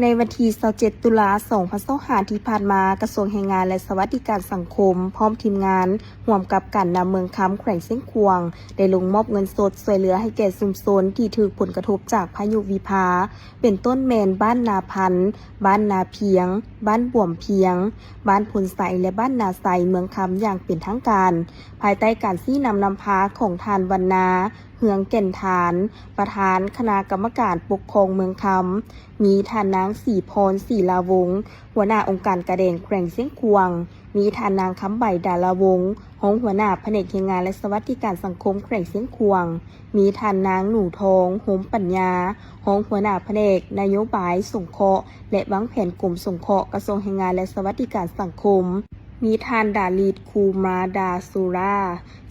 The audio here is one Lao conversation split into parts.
ໃນວັນທີຊາວເຈັດ ຕຸລາ ສອງພັນຊາວຫ້າ ທີ່ຜ່ານມາ, ກະຊວງແຮງງານ ແລະ ສະຫວັດດີການສັງຄົມ ພ້ອມທີມງານ ຮ່ວມກັບການນຳເມືອງຄຳ ແຂວງຊຽງຂວາງ ໄດ້ລົງມອບເງິນສົດຊ່ວຍເຫຼືອໃຫ້ແກ່ຊຸມຊົນທີ່ຖືກຜົນກະທົບຈາກພາຍຸວິພາ, ເປັນຕົ້ນແມ່ນບ້ານນາພັນ, ບ້ານນາພຽງ, ບ້ານບວມພຽງ, ບ້ານໂພນໄຊ ແລະ ບ້ານນາໄຊ ເມືອງຄຳ ຢ່າງເປັນທາງການ, ພາຍໃຕ້ການຊີ້ນຳນຳພາຂອງທ່ານ ວັນນາ ເຮືອງແກ່ນທານ, ປະທານຄະນະກຳມະການປົກຄອງເມືອງຄຳ, ມີທ່ານນາງ ສີພອນ ສີລາວົງ, ຫົວໜ້າອົງການກາແດງແຂວງຊຽງຂວາງ, ມີທ່ານນາງ ຄຳໃບ ດາລາວົງ, ຮອງຫົວໜ້າພະແນກແຮງງານ ແລະ ສະຫວັດດີການສັງຄົມແຂວງຊຽງຂວາງ, ມີທ່ານນາງ ໜູທອງ ໂຮມປັນຍາ, ຮອງຫົວໜ້າພະແນກນະໂຍບາຍສົງເຄາະ ແລະ ວາງແຜນກົມສົງເຄາະ ກະຊວງແຮງງານ ແລະ ສະຫວັດດີການສັງຄົມ, ມີທ່ານ ດາລິດ ຄູມາດາຊູລາ,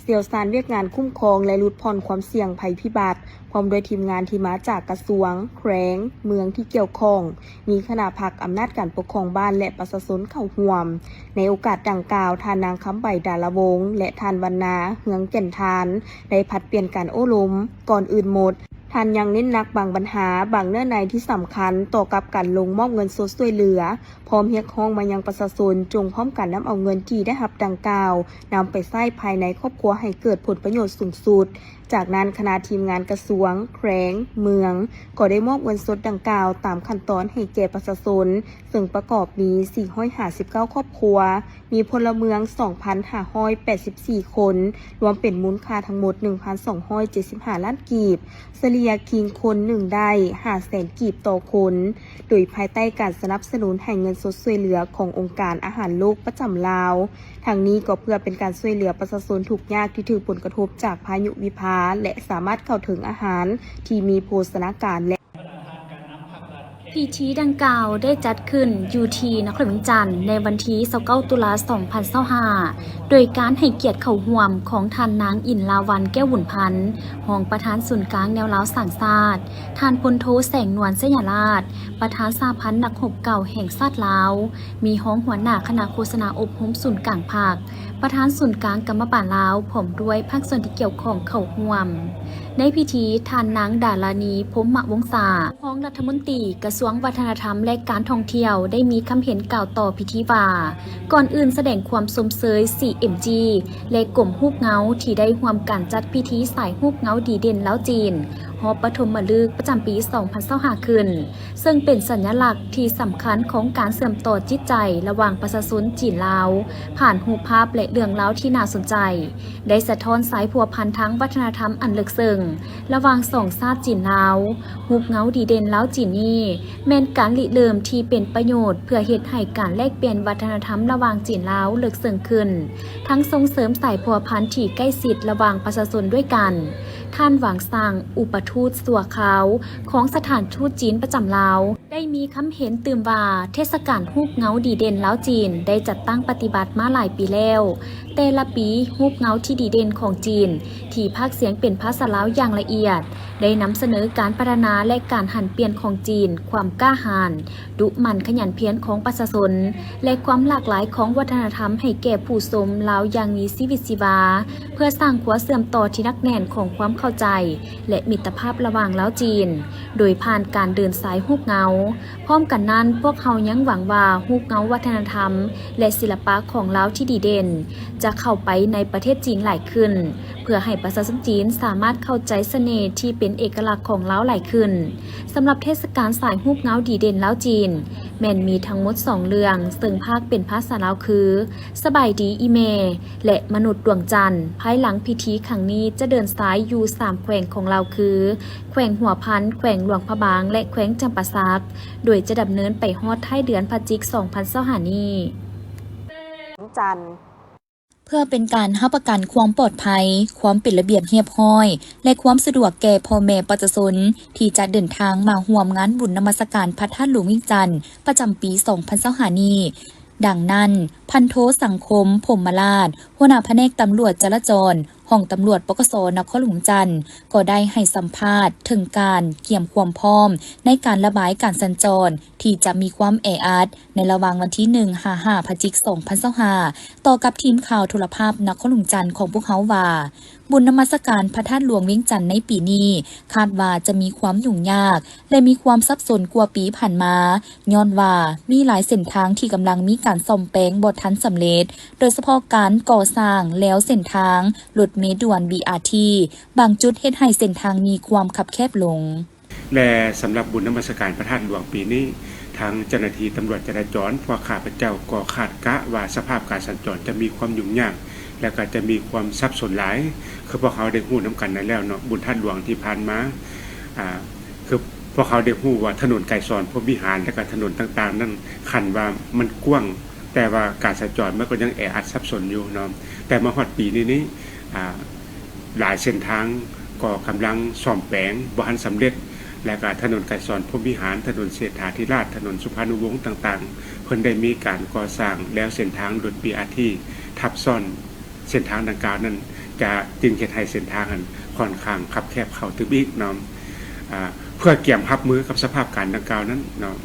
ຊ່ຽວຊານວຽກງານຄຸ້ມຄອງ ແລະ ຫຼຸດຜ່ອນຄວາມສ່ຽງໄພພິບັດ, ພ້ອມດ້ວຍທີມງານທີ່ມາຈາກກະຊວງ, ແຂວງ, ເມືອງທີ່ກ່ຽວຂ້ອງ, ມີຄະນະພັກອຳນາດການປົກຄອງບ້ານ ແລະ ປະຊາຊົນເຂົ້າຮ່ວມ. ໃນໂອກາດດັ່ງກ່າວ, ທ່ານນາງ ຄຳໃບ ດາລາວົງ ແລະ ທ່ານ ວັນນາ ເຮືອງແກ່ນທານ ໄດ້ຜັດປ່ຽນການໂອ້ລົມ. ກ່ອນອື່ນໝົດ, ທ່ານຍັງເນັ້ນໜັກບາງບັນຫາ, ບາງເນື້ອໃນທີ່ສຳຄັນຕໍ່ກັບການລົງມອບເງິນຊົດຊ່ວຍເຫຼືອ, ພ້ອມຮຽກຮ້ອງມາຍັງປະຊາຊົນ ຈົ່ງພ້ອມກັນນຳເອົາເງິນທີ່ໄດ້ຮັບດັ່ງກ່າວ ນຳໄປໃຊ້ພາຍໃນຄອບຄົວໃຫ້ເກີດຜົນປະໂຫຍດສູງສຸດ. ຈາກນັ້ນ, ຄະນະທີມງານກະຊວງ, ແຂວງ, ເມືອງ ກໍໄດ້ມອບເງິນສົດດັ່ງກ່າວຕາມຂັ້ນຕອນໃຫ້ແກ່ປະຊາຊົນ, ເຊິ່ງປະກອບມີ ສີ່ຮ້ອຍຫ້າສິບເກົ້າ ຄອບຄົວ, ມີພົນລະເມືອງ ສອງພັນຫ້າຮ້ອຍແປດສິບສີ່ ຄົນ, ລວມເປັນມູນຄ່າທັງໝົດ ໜຶ່ງພັນສອງຮ້ອຍເຈັດສິບຫ້າ ລ້ານກີບ, ສະເລ່ຍຄີງຄົນໜຶ່ງໄດ້ ຫ້າແສນ ກີບຕໍ່ຄົນ, ໂດຍພາຍໃຕ້ການສະໜັບສະໜູນໃຫ້ເງິນຊົດຊ່ວຍເຫຼືອຂອງອົງການອາຫານໂລກປະຈຳລາວ. ທັງນີ້ກໍເພື່ອເປັນການຊ່ວຍເຫຼືອປະຊາຊົນທຸກຍາກທີ່ຖືກຜົນກະທົບຈາກພາຍຸວິພາ ແລະ ສາມາດເຂົ້າເຖິງອາຫານທີ່ມີໂພຊະນາການ ແລະ ພິທີດັ່ງກ່າວໄດ້ຈັດຂຶ້ນຢູ່ທີ່ນະຄອນຫຼວງວຽງຈັນ ໃນວັນທີຊາວເກົ້າ ຕຸລາ ສອງພັນຊາວຫ້າ ໂດຍການໃຫ້ກຽດເຂົ້າຮ່ວມຂອງທ່ານນາງ ອິນລາວັນ ແກ້ວບຸນພັນ ຮອງປະທານສູນກາງແນວລາວສ້າງຊາດ, ທ່ານ ພົນໂທ ແສງນວນ ໄຊຍະລາດ ປະທານສະຫະພັນນັກຮົບເກົ່າແຫ່ງຊາດລາວ, ມີຮອງຫົວໜ້າຄະນະໂຄສະນາອົບຮົມສູນກາງພັກ, ປະທານສູນກາງກຳມະບານລາວ ພ້ອມດ້ວຍພາກສ່ວນທີ່ກ່ຽວຂ້ອງເຂົ້າຮ່ວມ. ໃນພິທີ, ທ່ານນາງ ດາລານີ ພົມມະວົງສາ, ຮອງລັດຖະມົນຕີກະຊວງວັດທະນະທຳ ແລະ ການທ່ອງທ່ຽວ ໄດ້ມີຄຳເຫັນກ່າວຕໍ່ພິທີວ່າ, ກ່ອນອື່ນສະແດງຄວາມຊົມເຊີຍ ຊີເອັມຈີ ແລະ ກົມຮູບເງົາ ທີ່ໄດ້ຮ່ວມກັນຈັດພິທີສາຍຮູບເງົາດີເດັ່ນລາວ-ຈີນ ຮອບປະຖົມມະລຶກປະຈຳປີ ສອງພັນຊາວຫ້າ ຂຶ້ນ, ເຊິ່ງເປັນສັນຍະລັກທີ່ສຳຄັນຂອງການເຊື່ອມຕໍ່ຈິດໃຈລະຫວ່າງປະຊາຊົນຈີນ-ລາວ ຜ່ານຮູບພາບ ແລະ ເລື່ອງລາວທີ່ໜ້າສົນໃຈ, ໄດ້ສະທ້ອນສາຍພົວພັນທາງວັດທະນະທຳອັນເລິກເຊິ່ງລະຫວ່າງສອງຊາດຈີນ-ລາວ. ຮູບເງົາດີເດັ່ນລາວ-ຈີນນີ້ ແມ່ນການລິເລີ່ມທີ່ເປັນປະໂຫຍດ ເພື່ອເຮັດໃຫ້ການແລກປ່ຽນວັດທະນະທຳລະຫວ່າງຈີນ-ລາວເລິກເຊິ່ງຂຶ້ນ, ທັງສົ່ງເສີມສາຍພົວພັນທີ່ໃກ້ຊິດລະຫວ່າງປະຊາຊົນດ້ວຍກັນ. ທ່ານ ຫວັງຊາງ ອຸປະທູດຊົ່ວຄາວຂອງສະຖານທູດຈີນປະຈຳລາວ ໄດ້ມີຄຳເຫັນຕື່ມວ່າ ເທດສະການຮູບເງົາດີເດັ່ນລາວ-ຈີນ ໄດ້ຈັດຕັ້ງປະຕິບັດມາຫຼາຍປີແລ້ວ. ແຕ່ລະປີ, ຮູບເງົາທີ່ດີເດັ່ນຂອງຈີນ ທີ່ພາກສຽງເປັນພາສາລາວຢ່າງລະອຽດ ໄດ້ນຳສະເໜີການພັດທະນາ ແລະ ການຫັນປ່ຽນຂອງຈີນ, ຄວາມກ້າຫານ, ດຸໝັ່ນຂະຫຍັນພຽນຂອງປະຊາຊົນ ແລະ ຄວາມຫຼາກຫຼາຍຂອງວັດທະນະທຳໃຫ້ແກ່ຜູ້ຊົມລາວຢ່າງມີຊີວິດຊີວາ, ເພື່ອສ້າງຂົວເຊື່ອມຕໍ່ທີ່ໜັກແໜ້ນຂອງຄວາມເຂົ້າໃຈ ແລະ ມິດຕະພາບລະຫວ່າງລາວ-ຈີນ ໂດຍຜ່ານການເດີນສາຍຮູບເງົາ. ພ້ອມກັນນັ້ນ, ພວກເຮົາຍັງຫວັງວ່າຮູບເງົາວັດທະນະທຳ ແລະ ສິລະປະຂອງລາວທີ່ດີເດັ່ນ ຈະເຂົ້າໄປໃນປະເທດຈີນຫຼາຍຂຶ້ນ, ເພື່ອໃຫ້ປະຊາຊົນຈີນສາມາດເຂົ້າໃຈສະເໜ່ທີ່ເປັນເອກະລັກຂອງລາວຫຼາຍຂຶ້ນ. ສຳລັບເທດສະການສາຍຮູບເງົາດີເດັ່ນລາວ-ຈີນ ແມ່ນມີທັງໝົດສອງເລື່ອງ, ເຊິ່ງພາກເປັນພາສາລາວຄື ສະບາຍດີອີ່ແມ່ ແລະ ມະນຸດດວງຈັນ. ພາຍຫຼັງພິທີຄັ້ງນີ້ຈະເດີນສາຍຢູ່ສາມແຂວງຂອງລາວຄື ແຂວງຫົວພັນ, ແຂວງຫຼວງພະບາງ ແລະ ແຂວງຈຳປາສັກ, ໂດຍຈະດຳເນີນໄປຮອດທ້າຍເດືອນພະຈິກ ສອງພັນຊາວຫ້າ ນີ້. ຈັນ ເພື່ອເປັນການຮັບປະກັນຄວາມປອດໄພ, ຄວາມເປັນລະບຽບຮຽບຮ້ອຍ ແລະ ຄວາມສະດວກແກ່ພໍ່ແມ່ປະຊາຊົນ ທີ່ຈະເດີນທາງມາຮ່ວມງານບຸນນະມັດສະການພະທາດຫຼວງວຽງຈັນ ປະຈຳປີ ສອງພັນຊາວຫ້າ ນີ້. ດັ່ງນັ້ນ, ພັນໂທ ສັງຄົມ ພົມມະລາດ, ຫົວໜ້າພະແນກຕຳຫຼວດຈະລາຈອນ ຫ້ອງຕຳຫຼວດ ປກສ ນະຄອນຫຼວງວຽງຈັນ ກໍໄດ້ໃຫ້ສຳພາດເຖິງການກຽມຄວາມພ້ອມໃນການລະບາຍການສັນຈອນ ທີ່ຈະມີຄວາມແອອັດໃນລະຫວ່າງວັນທີໜຶ່ງ ຫາ ຫ້າ ພະຈິກ ສອງພັນຊາວຫ້າ ຕໍ່ກັບທີມຂ່າວໂທລະພາບນະຄອນຫຼວງຈັນຂອງພວກເຮົາວ່າ ບຸນນະມັດສະການພະທາດຫຼວງວຽງຈັນໃນປີນີ້ ຄາດວ່າຈະມີຄວາມຫຍຸ້ງຍາກ ແລະ ມີຄວາມສັບສົນກວ່າປີຜ່ານມາ ຍ້ອນວ່າມີຫຼາຍເສັ້ນທາງທີ່ກຳລັງມີການສ້ອມແປງບໍ່ທັນສຳເລັດ, ໂດຍສະເພາະການກໍ່ສ້າງແລວເສັ້ນທາງລົດເມດ່ວນ ບີອາທີ ບາງຈຸດເຮັດໃຫ້ເສັ້ນທາງມີຄວາມຄັບແຄບລົງ. ແລະ ສຳລັບບຸນນະມັດສະການພະທາດຫຼວງປີນີ້, ທາງເຈົ້າໜ້າທີ່ຕຳຫຼວດຈະລາຈອນ ພວກຂ້າພະເຈົ້າກໍຄາດກະວ່າສະພາບການສັນຈອນຈະມີຄວາມຫຍຸ້ງຍາກ ແລະ ກໍຈະມີຄວາມສັບສົນຫຼາຍ. ຄືພວກເຮົາໄດ້ຮູ້ນຳກັນນັ້ນແລ້ວເນາະ, ບຸນທາດຫຼວງທີ່ຜ່ານມາ, ອາ, ຄືພວກເຮົາໄດ້ຮູ້ວ່າຖະໜົນໄກສອນພົມວິຫານ ແລະ ກໍຖະໜົນຕ່າງໆນັ້ນ ຄັນວ່າມັນກວ້າງ, ແຕ່ວ່າການສັນຈອນມັນກໍຍັງແອອັດສັບສົນຢູ່ເນາະ. ແຕ່ມາຮອດປີນີ້ນີ້, ອາ, ຫຼາຍເສັ້ນທາງກໍກຳລັງສ້ອມແປງບໍ່ທັນສຳເລັດ, ແລະ ກະຖະໜົນໄກສອນພົມວິຫານ, ຖະໜົນເສດຖາທິລາດ, ຖະໜົນສຸພານຸວົງຕ່າງໆ, ເພິ່ນໄດ້ມີການກໍ່ສ້າງແລວເສັ້ນທາງລົດ ບີອາທີ ທັບຊ້ອນ. ເສັ້ນທາງດັ່ງກ່າວນັ້ນ ຈະຈຶ່ງເຮັດໃຫ້ເສັ້ນທາງຫັ້ນຂ້ອນຂ້າງຄັບແຄບເຂົ້າຕື່ມອີກເນາະ. ອາ, ເພື່ອກຽມຮັບມືກັບສະພາບການດັ່ງກ່າວນັ້ນເນາະ,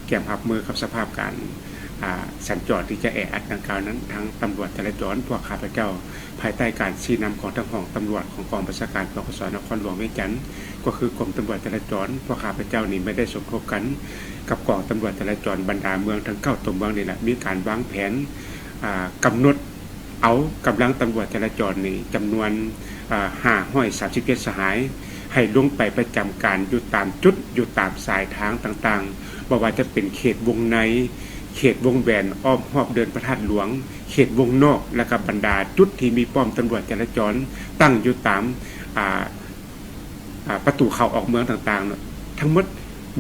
ກຽມຮັບມືກັບສະພາບການ, ອາ, ສັນຈອນທີ່ຈະແອອັດດັ່ງກ່າວນັ້ນ, ທາງຕຳຫຼວດຈະລາຈອນ ພວກຂ້າພະເຈົ້າ ພາຍໃຕ້ການຊີ້ນຳຂອງທາງຫ້ອງຕຳຫຼວດຂອງກອງບັນຊາການ ປກສ ນະຄອນຫຼວງວຽງຈັນ, ກໍຄືກົມຕຳຫຼວດຈະລາຈອນ, ພວກຂ້າພະເຈົ້ານີ້ແມ່ນໄດ້ສົມທົບກັນກັບກອງຕຳຫຼວດຈະລາຈອນບັນດາເມືອງທັງເກົ້າຕົວເມືອງນີ້ແຫຼະ, ມີການວາງແຜນ, ອາ, ກຳນົດເອົາກຳລັງຕຳຫຼວດຈະລາຈອນນີ້ຈຳນວນ, ອາ, ຫ້າຮ້ອຍສາມສິບເຈັດສະຫາຍ ໃຫ້ລົງໄປປະຈຳການຢູ່ຕາມຈຸດ, ຢູ່ຕາມສາຍທາງຕ່າງໆ, ບໍ່ວ່າຈະເປັນເຂດວົງໃນ, ເຂດວົງແຫວນອ້ອມຮອບເດີ່ນພະທາດຫຼວງ, ເຂດວົງນອກ ແລະ ກະບັນດາຈຸດທີ່ມີປ້ອມຕຳຫຼວດຈະລາຈອນຕັ້ງຢູ່ຕາມ, ອາ, ອາ, ປະຕູເຂົ້າອອກເມືອງຕ່າງໆເນາະ, ທັງໝົດ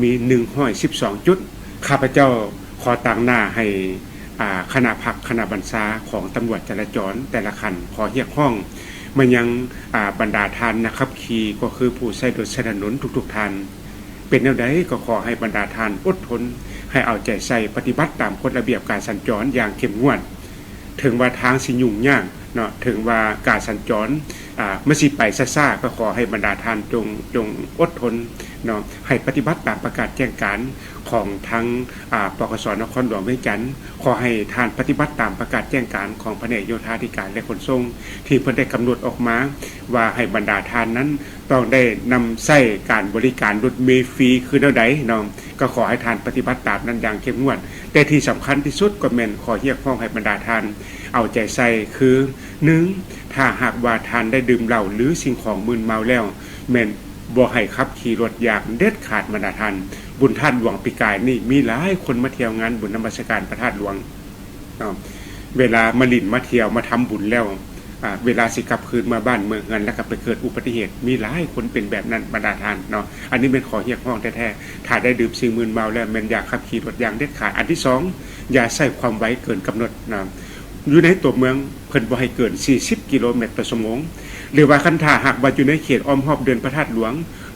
ມີໜຶ່ງຮ້ອຍສິບສອງຈຸດ. ຂ້າພະເຈົ້າຂໍຕາງໜ້າໃຫ້, ອາ, ຄະນະພັກ, ຄະນະບັນຊາຂອງຕຳຫຼວດຈະລາຈອນແຕ່ລະຂັ້ນ ຂໍຮຽກຮ້ອງມາຍັງ, ອາ, ບັນດາທ່ານນັກຂັບຂີ່, ກໍຄືຜູ້ໃຊ້ລົດໃຊ້ຖະໜົນທຸກໆທ່ານ, ເປັນແນວໃດກໍຂໍໃຫ້ບັນດາທ່ານອົດທົນ, ໃຫ້ເອົາໃຈໃສ່ປະຕິບັດຕາມກົດລະບຽບການສັນຈອນຢ່າງເຂັ້ມງວດ. ເຖິງວ່າທາງຊິຫຍຸ້ງຍາກເນາະ, ເຖິງວ່າການສັນຈອນ, ອາ, ມັນຊິໄປຊ້າໆ, ກໍຂໍໃຫ້ບັນດາທ່ານຈົ່ງ, ຈົ່ງອົດທົນເນາະ, ໃຫ້ປະຕິບັດຕາມປະກາດແຈ້ງການຂອງທາງ, ອາ, ປກສ ນະຄອນຫຼວງວຽງຈັນ. ຂໍໃຫ້ທ່ານປະຕິບັດຕາມປະກາດແຈ້ງການຂອງພະແນກໂຍທາທິການ ແລະ ຂົນສົ່ງ ທີ່ເພິ່ນໄດ້ກຳນົດອອກມາ ວ່າໃຫ້ບັນດາທ່ານນັ້ນ ຕ້ອງໄດ້ນຳໃຊ້ການບໍລິການລົດເມຟຣີຄືແນວໃດເນາະ, ກໍຂໍໃຫ້ທ່ານປະຕິບັດຕາມນັ້ນຢ່າງເຂັ້ມງວດ. ແຕ່ທີ່ສຳຄັນທີ່ສຸດກໍແມ່ນຂໍຮຽກຮ້ອງໃຫ້ບັນດາທ່ານເອົາໃຈໃສ່ ຄື ໜຶ່ງ ຖ້າຫາກວ່າທ່ານໄດ້ດື່ມເຫຼົ້າ ຫຼື ສິ່ງຂອງມຶນເມົາແລ້ວ ແມ່ນບໍ່ໃຫ້ຂັບຂີ່ລົດຢ່າງເດັດຂາດບັນດາທ່ານ. ບຸນທາດຫຼວງປີກາຍນີ້ມີຫຼາຍຄົນມາທ່ຽວງານບຸນນະມັດສະການພະທາດຫຼວງ ເນາະ, ເວລາມາຫຼິ້ນມາທ່ຽວມາທຳບຸນແລ້ວ, ອາ, ເວລາຊິກັບຄືນມາບ້ານເມືອງເຮືອນ ແລ້ວກໍໄປເກີດອຸບັດຕິເຫດ, ມີຫຼາຍຄົນເປັນແບບນັ້ນບັນດາທ່ານເນາະ. ອັນນີ້ແມ່ນຂໍ້ຮຽກຮ້ອງແທ້ໆ, ຖ້າໄດ້ດື່ມສິ່ງມຶນເມົາແລ້ວ ແມ່ນຢ່າຂັບຂີ່ລົດຢ່າງເດັດຂາດ. ອັນທີສອງ, ຢ່າໃຊ້ຄວາມໄວເກີນກຳນົດເນາະ. ຢູ່ໃນຕົວເມືອງ ເພິ່ນບໍ່ໃຫ້ເກີນສີ່ສິບກິໂລແມັດຕໍ່ຊົ່ວໂມງ, ຫຼືວ່າຄັນຖ້າຫາກວ່າຢູ່ໃນເຂດອ້ອມຮອບເດີ່ນພະທາດຫຼວງ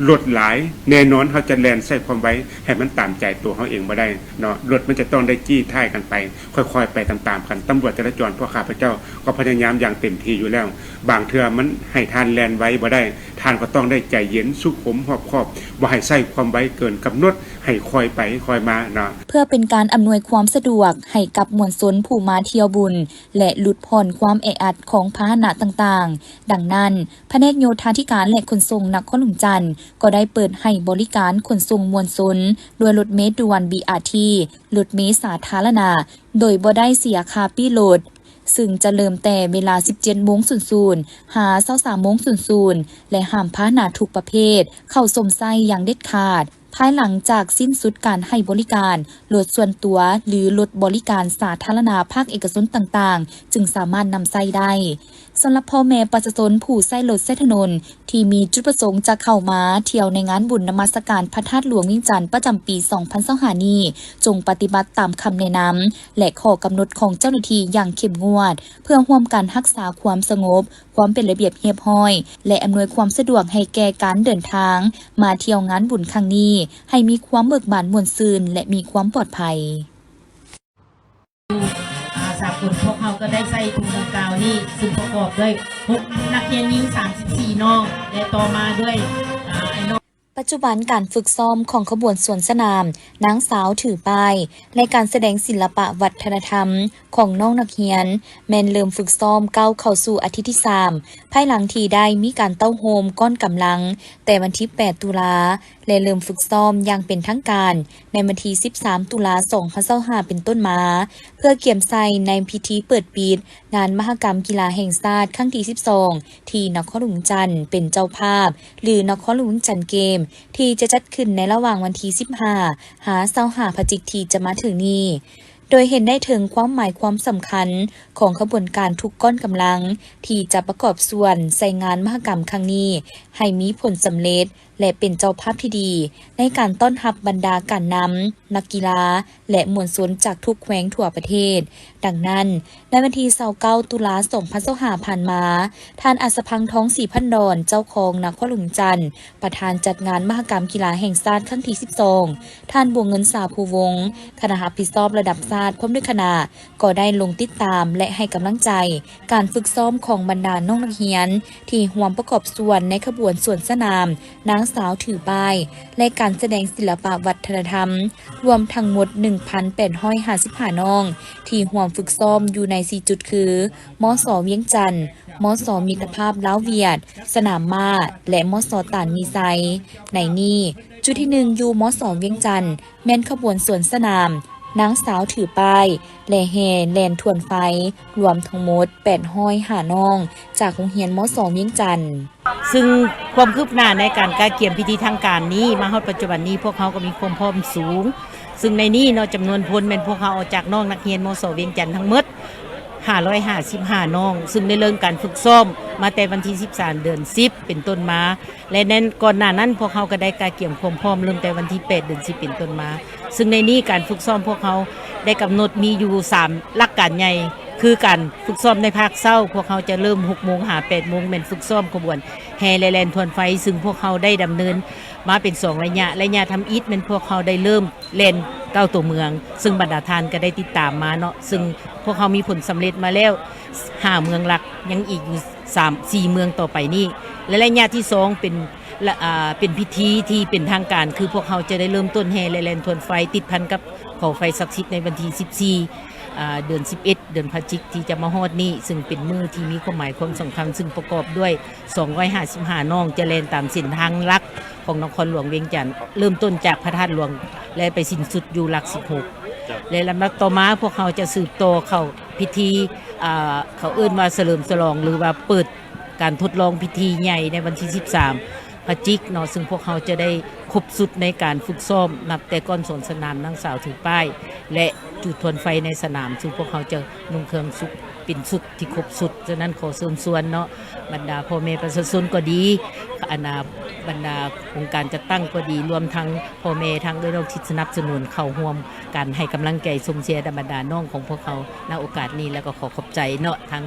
ລົດຫຼາຍ, ແນ່ນອນເຮົາຈະແລ່ນໃຊ້ຄວາມໄວໃຫ້ມັນຕາມໃຈຕົວເຮົາເອງບໍ່ໄດ້ເນາະ, ລົດມັນຈະຕ້ອງໄດ້ຈີ້ທ້າຍກັນໄປ ຄ່ອຍໆໄປຕາມໆກັນ. ຕຳຫຼວດຈະລາຈອນພວກຂ້າພະເຈົ້າກໍພະຍາຍາມຢ່າງເຕັມທີ່ຢູ່ແລ້ວ. ບາງເທື່ອມັນໃຫ້ທ່ານແລ່ນໄວບໍ່ໄດ້, ທ່ານກໍຕ້ອງໄດ້ໃຈເຢັນ, ສຸຂຸມ, ຮອບຄອບ, ບໍ່ໃຫ້ໃຊ້ຄວາມໄວເກີນກຳນົດ, ໃຫ້ຄ່ອຍໄປຄ່ອຍມາເນາະ. ເພື່ອເປັນການອຳນວຍຄວາມສະດວກໃຫ້ກັບມວນຊົນຜູ້ມາທ່ຽວບຸນ ແລະ ຫຼຸດຜ່ອນຄວາມແອອັດຂອງພາຫະນະຕ່າງໆ, ດັ່ງນັ້ນ, ພະແນກໂຍທາທິການ ແລະ ຂົນສົ່ງນະຄອນຫຼວງຈັນ ກໍໄດ້ເປີດໃຫ້ບໍລິການຂົນສົ່ງມວນຊົນດ້ວຍລົດເມດ່ວນ ບີອາທີ ລົດເມສາທາລະນະ ໂດຍບໍ່ໄດ້ເສຍຄ່າປີ້ລົດ, ຊຶ່ງຈະເລີ່ມແຕ່ເວລາສິບເຈັດໂມງສູນສູນ ຫາ ຊາວສາມໂມງສູນສູນ ແລະ ຫ້າມພາຫະນະທຸກປະເພດເຂົ້າຊົມໃຊ້ຢ່າງເດັດຂາດ. ພາຍຫຼັງຈາກສິ້ນສຸດການໃຫ້ບໍລິການ, ລົດສ່ວນຕົວ ຫຼື ລົດບໍລິການສາທາລະນະພາກເອກະຊົນຕ່າງໆ ຈຶ່ງສາມາດນຳໃຊ້ໄດ້. ສຳລັບພໍ່ແມ່ປະຊາຊົນຜູ້ໃຊ້ລົດໃຊ້ຖະໜົນ ທີ່ມີຈຸດປະສົງຈະເຂົ້າມາທ່ຽວໃນງານບຸນນະມັດສະການພະທາດຫຼວງວຽງຈັນ ປະຈຳປີສອງພັນຊາວຫ້ານີ້, ຈົ່ງປະຕິບັດຕາມຄຳແນະນຳ ແລະ ຂໍ້ກຳນົດຂອງເຈົ້າໜ້າທີ່ຢ່າງເຂັ້ມງວດ, ເພື່ອຮ່ວມກັນຮັກສາຄວາມສະຫງົບ, ຄວາມເປັນລະບຽບຮຽບຮ້ອຍ ແລະ ອຳນວຍຄວາມສະດວກໃຫ້ແກ່ການເດີນທາງມາທ່ຽວງານບຸນຄັ້ງນີ້ ໃຫ້ມີຄວາມເບີກບານມ່ວນຊື່ນ ແລະ ມີຄວາມປອດໄພ. ອາ ສາກົນພວກເຮົາກໍໄດ້ໃສ່ຖົງດັ່ງກ່າວນີ້ ຊຶ່ງປະກອບດ້ວຍຫົກນັກຮຽນຍິງ ສາມສິບສີ່ນ້ອງ ແລະ ຕໍ່ມາດ້ວຍ ອາ ໄອ້ນ້ອງ. ປັດຈຸບັນການຝຶກຊ້ອມຂອງຂະບວນສວນສະໜາມ, ນາງສາວຖືປ້າຍ ແລະ ການສະແດງສິລະປະວັດທະນະທຳຂອງນ້ອງນັກຮຽນ ແມ່ນເລີ່ມຝຶກຊ້ອມກ້າວເຂົ້າສູ່ອາທິດທີສາມ ພາຍຫຼັງທີ່ໄດ້ມີການເຕົ້າໂຮມກ້ອນກຳລັງແຕ່ວັນທີແປດ ຕຸລາ ແລະ ເລີ່ມຝຶກຊ້ອມຢ່າງເປັນທາງການໃນວັນທີສິບສາມ ຕຸລາ ສອງພັນຊາວຫ້າ ເປັນຕົ້ນມາ ເພື່ອກຽມໃສ່ໃນພິທີເປີດປິດງານມະຫະກຳກິລາແຫ່ງຊາດຄັ້ງທີສິບສອງ ທີ່ນະຄອນຫຼວງວຽງຈັນເປັນເຈົ້າພາບ ຫຼື ນະຄອນຫຼວງວຽງຈັນເກມ ທີ່ຈະຈັດຂຶ້ນໃນລະຫວ່າງວັນທີສິບຫ້າ ຫາ ຊາວຫ້າ ພະຈິກທີ່ຈະມາເຖິງນີ້ ໂດຍເຫັນໄດ້ເຖິງຄວາມໝາຍຄວາມສຳຄັນຂອງຂະບວນການທຸກກ້ອນກຳລັງ ທີ່ຈະປະກອບສ່ວນໃສ່ງານມະຫະກຳຄັ້ງນີ້ ໃຫ້ມີຜົນສຳເລັດ ແລະ ເປັນເຈົ້າພາບທີ່ດີໃນການຕ້ອນຮັບບັນດາການນຳ, ນັກກິລາ ແລະ ມວນຊົນຈາກທຸກແຂວງທົ່ວປະເທດ. ດັ່ງນັ້ນ, ໃນວັນທີຊາວເກົ້າ ຕຸລາ ສອງພັນຊາວຫ້າ ຜ່ານມາ, ທ່ານ ອັດສະພັງ ທອງສີພັນດອນ ເຈົ້າຄອງນະຄອນຫຼວງວຽງຈັນ, ປະທານຈັດງານມະຫະກຳກິລາແຫ່ງຊາດຄັ້ງທີສິບສອງ, ທ່ານ ບົວເງິນ ສາພູວົງ ຄະນະຮັບຜິດຊອບລະດັບຊາດ ພ້ອມດ້ວຍຄະນະ ກໍໄດ້ລົງຕິດຕາມ ແລະ ໃຫ້ກຳລັງໃຈການຝຶກຊ້ອມຂອງບັນດານ້ອງນັກຮຽນ ທີ່ຮ່ວມປະກອບສ່ວນໃນຂະບວນສວນສະໜາມ, ນາງສາວຖືປ້າຍ ແລະ ການສະແດງສິລະປະວັດທະນະທຳ ລວມທັງໝົດ ໜຶ່ງພັນແປດຮ້ອຍຫ້າສິບຫ້າ ນ້ອງ ທີ່ຮ່ວມຝຶກຊ້ອມຢູ່ໃນສີ່ຈຸດຄື ມສ ວຽງຈັນ, ມສ ມິດຕະພາບລາວ-ຫວຽດ, ສະໜາມມ້າ ແລະ ມສ ຕານມີໄຊ. ໃນນີ້, ຈຸດທີໜຶ່ງ ຢູ່ ມສ ວຽງຈັນ ແມ່ນຂະບວນສວນສະໜາມ, ນາງສາວຖືປ້າຍ ແລະ ແຫ່ແລ່ນທວນໄຟ ລວມທັງໝົດ ແປດຮ້ອຍຫ້າ ນ້ອງ ຈາກໂຮງຮຽນ ມສ ວຽງຈັນ. ຊຶ່ງຄວາມຄືບໜ້າໃນການກະກຽມພິທີທາງການນີ້ ມາຮອດປັດຈຸບັນນີ້ ພວກເຮົາກໍມີຄວາມພ້ອມສູງ, ຊຶ່ງໃນນີ້ເນາະ ຈຳນວນພົນແມ່ນພວກເຮົາເອົາຈາກນ້ອງນັກຮຽນ ມສ ວຽງຈັນ ທັງໝົດ ຫ້າຮ້ອຍຫ້າສິບຫ້າ ນ້ອງ, ຊຶ່ງໄດ້ເລີ່ມການຝຶກຊ້ອມມາແຕ່ວັນທີສິບສາມ ເດືອນສິບ ເປັນຕົ້ນມາ ແລະ ໃນກ່ອນໜ້ານັ້ນ ພວກເຮົາກໍໄດ້ກະກຽມຄວາມພ້ອມເລີ່ມແຕ່ວັນທີແປດ ເດືອນສິບ ເປັນຕົ້ນມາ, ຊຶ່ງໃນນີ້ການຝຶກຊ້ອມພວກເຮົາໄດ້ກຳນົດມີຢູ່ສາມຫຼັກການໃຫຍ່ ຄືການຝຶກຊ້ອມໃນພາກເຊົ້າ ພວກເຮົາຈະເລີ່ມຫົກໂມງຫາແປດໂມງ ແມ່ນຝຶກຊ້ອມຂະບວນແຫ່ ແລະ ແລ່ນທວນໄຟ, ຊຶ່ງພວກເຮົາໄດ້ດຳເນີນມາເປັນສອງໄລຍະ, ໄລຍະທຳອິດແມ່ນພວກເຮົາໄດ້ເລີ່ມແລ່ນເກົ້າຕົວເມືອງ, ຊຶ່ງບັນດາທ່ານກໍໄດ້ຕິດຕາມມາເນາະ, ຊຶ່ງພວກເຮົາມີຜົນສຳເລັດມາແລ້ວຫ້າເມືອງຫຼັກ, ຍັງອີກຢູ່ ສາມ ສີ່ເມືອງຕໍ່ໄປນີ້ ແລະ ໄລຍະທີສອງເປັນ ລະ ອ່າ ເປັນພິທີທີ່ເປັນທາງການ ຄືພວກເຮົາຈະໄດ້ເລີ່ມຕົ້ນແຫ່ ແລະ ແລ່ນທວນໄຟ ຕິດພັນກັບເຂົາໄຟສັກສິດໃນວັນທີສິບສີ່ ອ່າ ເດືອນສິບເອັດ ເດືອນພະຈິກທີ່ຈະມາຮອດນີ້, ຊຶ່ງເປັນມື້ທີ່ມີຄວາມໝາຍຄວາມສຳຄັນ, ຊຶ່ງປະກອບດ້ວຍ ສອງຮ້ອຍຫ້າສິບຫ້າ ນ້ອງ ຈະແລ່ນຕາມເສັ້ນທາງຫຼັກຂອງນະຄອນຫຼວງວຽງຈັນ, ເລີ່ມຕົ້ນຈາກພະທາດຫຼວງ ແລະ ໄປສິ້ນສຸດຢູ່ຫຼັກສິບຫົກ ແລະ ລຳດັບຕໍ່ມາ ພວກເຮົາຈະສືບຕໍ່ເຂົ້າພິທີ ອ່າ ເຂົາເອີ້ນວ່າສະເຫຼີມສະຫຼອງ ຫຼືວ່າເປີດການທົດລອງພິທີໃຫຍ່ໃນວັນທີສິບສາມ ພະຈິກເນາະ, ຊຶ່ງພວກເຮົາຈະໄດ້ຄົບຊຸດໃນການຝຶກຊ້ອມ ນັບແຕ່ກ່ອນສວນສະໜາມ, ນາງສາວຖືປ້າຍ ແລະ ຈູດທວນໄຟໃນສະໜາມ, ຊຶ່ງພວກເຮົາຈະນຸ່ງເຄື່ອງຊຸດ ເປັນຊຸດທີ່ຄົບຊຸດ. ສະນັ້ນ ຂໍເຊີນຊວນເນາະ ບັນດາພໍ່ແມ່ປະຊາຊົນກໍດີ, ອັນນ່າ ບັນດາອົງການຈັດຕັ້ງກໍດີ, ລວມທັງພໍ່ແມ່ທາງເອື້ອຍນ້ອງທີ່ສະໜັບສະໜູນເຂົ້າຮ່ວມກັນໃຫ້ກຳລັງໃຈຊົມເຊຍບັນດານ້ອງຂອງພວກເຮົາ ນະໂອກາດນີ້, ແລ້ວກໍຂໍຂອບໃຈເນາະ ທັງ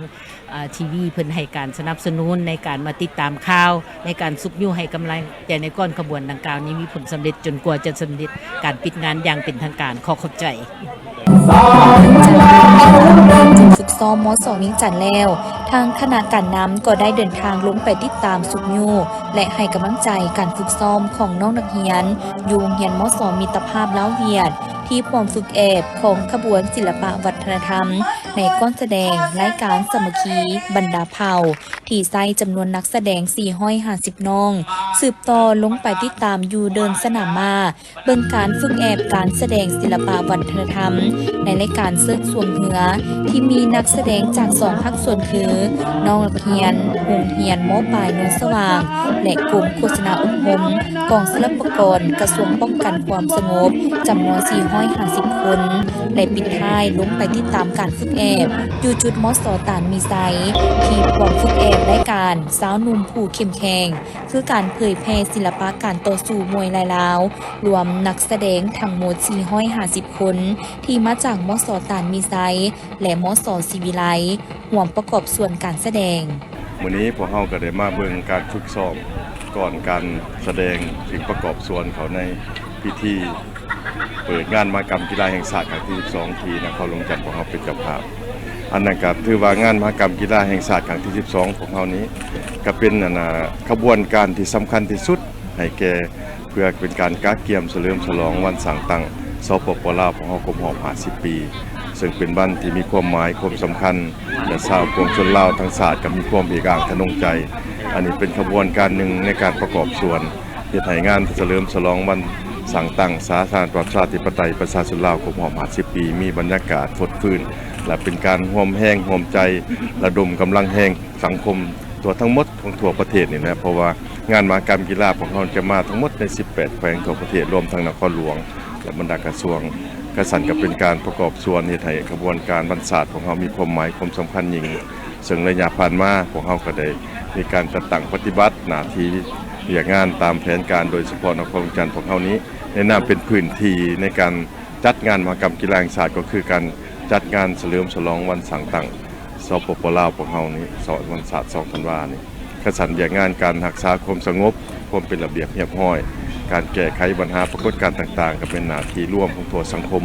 ອ່າ ທີວີ ເພິ່ນໃຫ້ການສະໜັບສະໜູນໃນການມາຕິດຕາມຂ່າວ, ໃນການຊຸກຍູ້ໃຫ້ກຳລັງໃຈໃນກ້ອນຂະບວນດັ່ງກ່າວນີ້ ມີຜົນສຳເລັດຈົນກວ່າຈະສຳເລັດການປິດງານຢ່າງເປັນທາງການ. ຂໍຂອບໃຈ. ຈາກການຝຶກຊ້ອມ ມສ ວຽງຈັນແລ້ວ, ທາງຄະນະການນຳກໍໄດ້ເດີນທາງລົງໄປຕິດຕາມຊຸກຍູ້ ແລະ ໃຫ້ກຳລັງໃຈການຝຶກຊ້ອມຂອງນ້ອງນັກຮຽນຢູ່ໂຮງຮຽນ ມສ ມິດຕະພາບລາວ-ຫວຽດ ທີ່ພວມຝຶກແອບຂອງຂະບວນສິລະປະວັດທະນະທຳ ໃນກ້ອນສະແດງລາຍການສາມັກຄີບັນດາເຜົ່າ ທີ່ໃຊ້ຈຳນວນນັກສະແດງສີ່ຮ້ອຍຫ້າສິບນ້ອງ ສືບຕໍ່ລົງໄປຕິດຕາມຢູ່ເດີ່ນສະໜາມມ້າ ເບິ່ງການຝຶກແອບການສະແດງສິລະປະວັດທະນະທຳ ໃນລາຍການເຊີກຊ່ວງເຮືອ ທີ່ມີນັກສະແດງຈາກສອງພາກສ່ວນຄື ນ້ອງນັກຮຽນໂຮງຮຽນ ມ.ປາຍ ໂນນສະຫວ່າງ ແລະ ກົມໂຄສະນາອົບຮົມ ກອງສິລະປາກອນ ກະຊວງປ້ອງກັນຄວາມສະຫງົບ ຈຳນວນສີ່ຮ້ອຍຫ້າສິບຄົນ ແລະ ປິດທ້າຍລົງໄປຕິດຕາມການຝຶກແອບ ຢູ່ຈຸດ ມສ ຕານມີໄຊ ທີ່ພວມຝຶກແອບລາຍການຊາວໜຸ່ມຜູ້ເຂັ້ມແຂງ ຄືການເຜີຍແຜ່ສິລະປະການຕໍ່ສູ້ມວຍລາຍລາວ ລວມນັກສະແດງທັງໝົດສີ່ຮ້ອຍຫ້າສິບຄົນ ທີ່ມາຈາກ ມສ ຕານມີໄຊ ແລະ ມສ ສີວິໄລ ຮ່ວມປະກອບສ່ວນການສະແດງ. ມື້ນີ້ພວກເຮົາກໍໄດ້ມາເບິ່ງການຝຶກຊ້ອມກ່ອນການສະແດງ ຊຶ່ງປະກອບສ່ວນເຂົ້າໃນພິທີເປີດງານມະຫະກຳກິລາແຫ່ງຊາດຄັ້ງທີສິບສອງ ທີ່ນະຄອນຫຼວງວຽງຈັນພວກເຮົາເປັນເຈົ້າພາບ. ອັນນັ້ນກໍຖືວ່າງານມະຫະກຳກິລາແຫ່ງຊາດຄັ້ງທີສິບສອງຂອງເຮົານີ້ ກໍເປັນ ອັນນ່າ ຂະບວນການທີ່ສຳຄັນທີ່ສຸດໃຫ້ແກ່ ເພື່ອເປັນການກະກຽມສະເຫຼີມສະຫຼອງວັນສ້າງຕັ້ງ ສປປ ລາວ ຂອງເຮົາຄົບຮອບຫ້າສິບປີ, ເຊິ່ງເປັນວັນທີ່ມີຄວາມໝາຍຄວາມສຳຄັນ ແລະ ຊາວປວງຊົນລາວທັງຊາດກໍມີຄວາມເອກອ້າງທະນົງໃຈ. ອັນນີ້ເປັນຂະບວນການໜຶ່ງໃນການປະກອບສ່ວນ ເຮັດໃຫ້ງານສະເຫຼີມສະຫຼອງວັນສ້າງຕັ້ງສາທາລະນະລັດປະຊາທິປະໄຕປະຊາຊົນລາວຄົບຮອບຫ້າສິບປີ ມີບັນຍາກາດຟົດຟື້ນ ແລະ ເປັນການຮ່ວມແຮງຮ່ວມໃຈ ລະດົມກຳລັງແຮງສັງຄົມທົ່ວທັງໝົດຂອງທົ່ວປະເທດນີ້ແຫຼະ. ເພາະວ່າງານມະຫະກຳກິລາຂອງເຮົາຈະມາທັງໝົດໃນສິບແປດແຂວງທົ່ວປະເທດ ລວມທັງນະຄອນຫຼວງ ແລະ ບັນດາກະຊວງ. ກະຊັ້ນກໍເປັນການປະກອບສ່ວນເຮັດໃຫ້ຂະບວນການວັນຊາດຂອງເຮົາມີຄວາມໝາຍຄວາມສຳຄັນຍິ່ງ. ເຊິ່ງໄລຍະຜ່ານມາ ພວກເຮົາກໍໄດ້ມີການຈັດຕັ້ງປະຕິບັດໜ້າທີ່ວຽກງານຕາມແຜນການ, ໂດຍສະເພາະນະຄອນຫຼວງວຽງຈັນພວກເຮົານີ້ ໃນນາມເປັນພື້ນທີ່ໃນການຈັດງານມະຫະກຳກິລາແຫ່ງຊາດ ກໍຄືການຈັດງານສະເຫຼີມສະຫຼອງວັນສ້າງຕັ້ງ ສປປ ລາວ ພວກເຮົານີ້ ສອງ ວັນຊາດ ສອງ ທັນວານີ້. ກະຊັ້ນວຽກງານການຮັກສາຄວາມສະຫງົບ, ຄວາມເປັນລະບຽບຮຽບຮ້ອຍ, ການແກ້ໄຂບັນຫາປາກົດການຕ່າງໆ ກໍເປັນໜ້າທີ່ລວມຂອງທົ່ວສັງຄົມ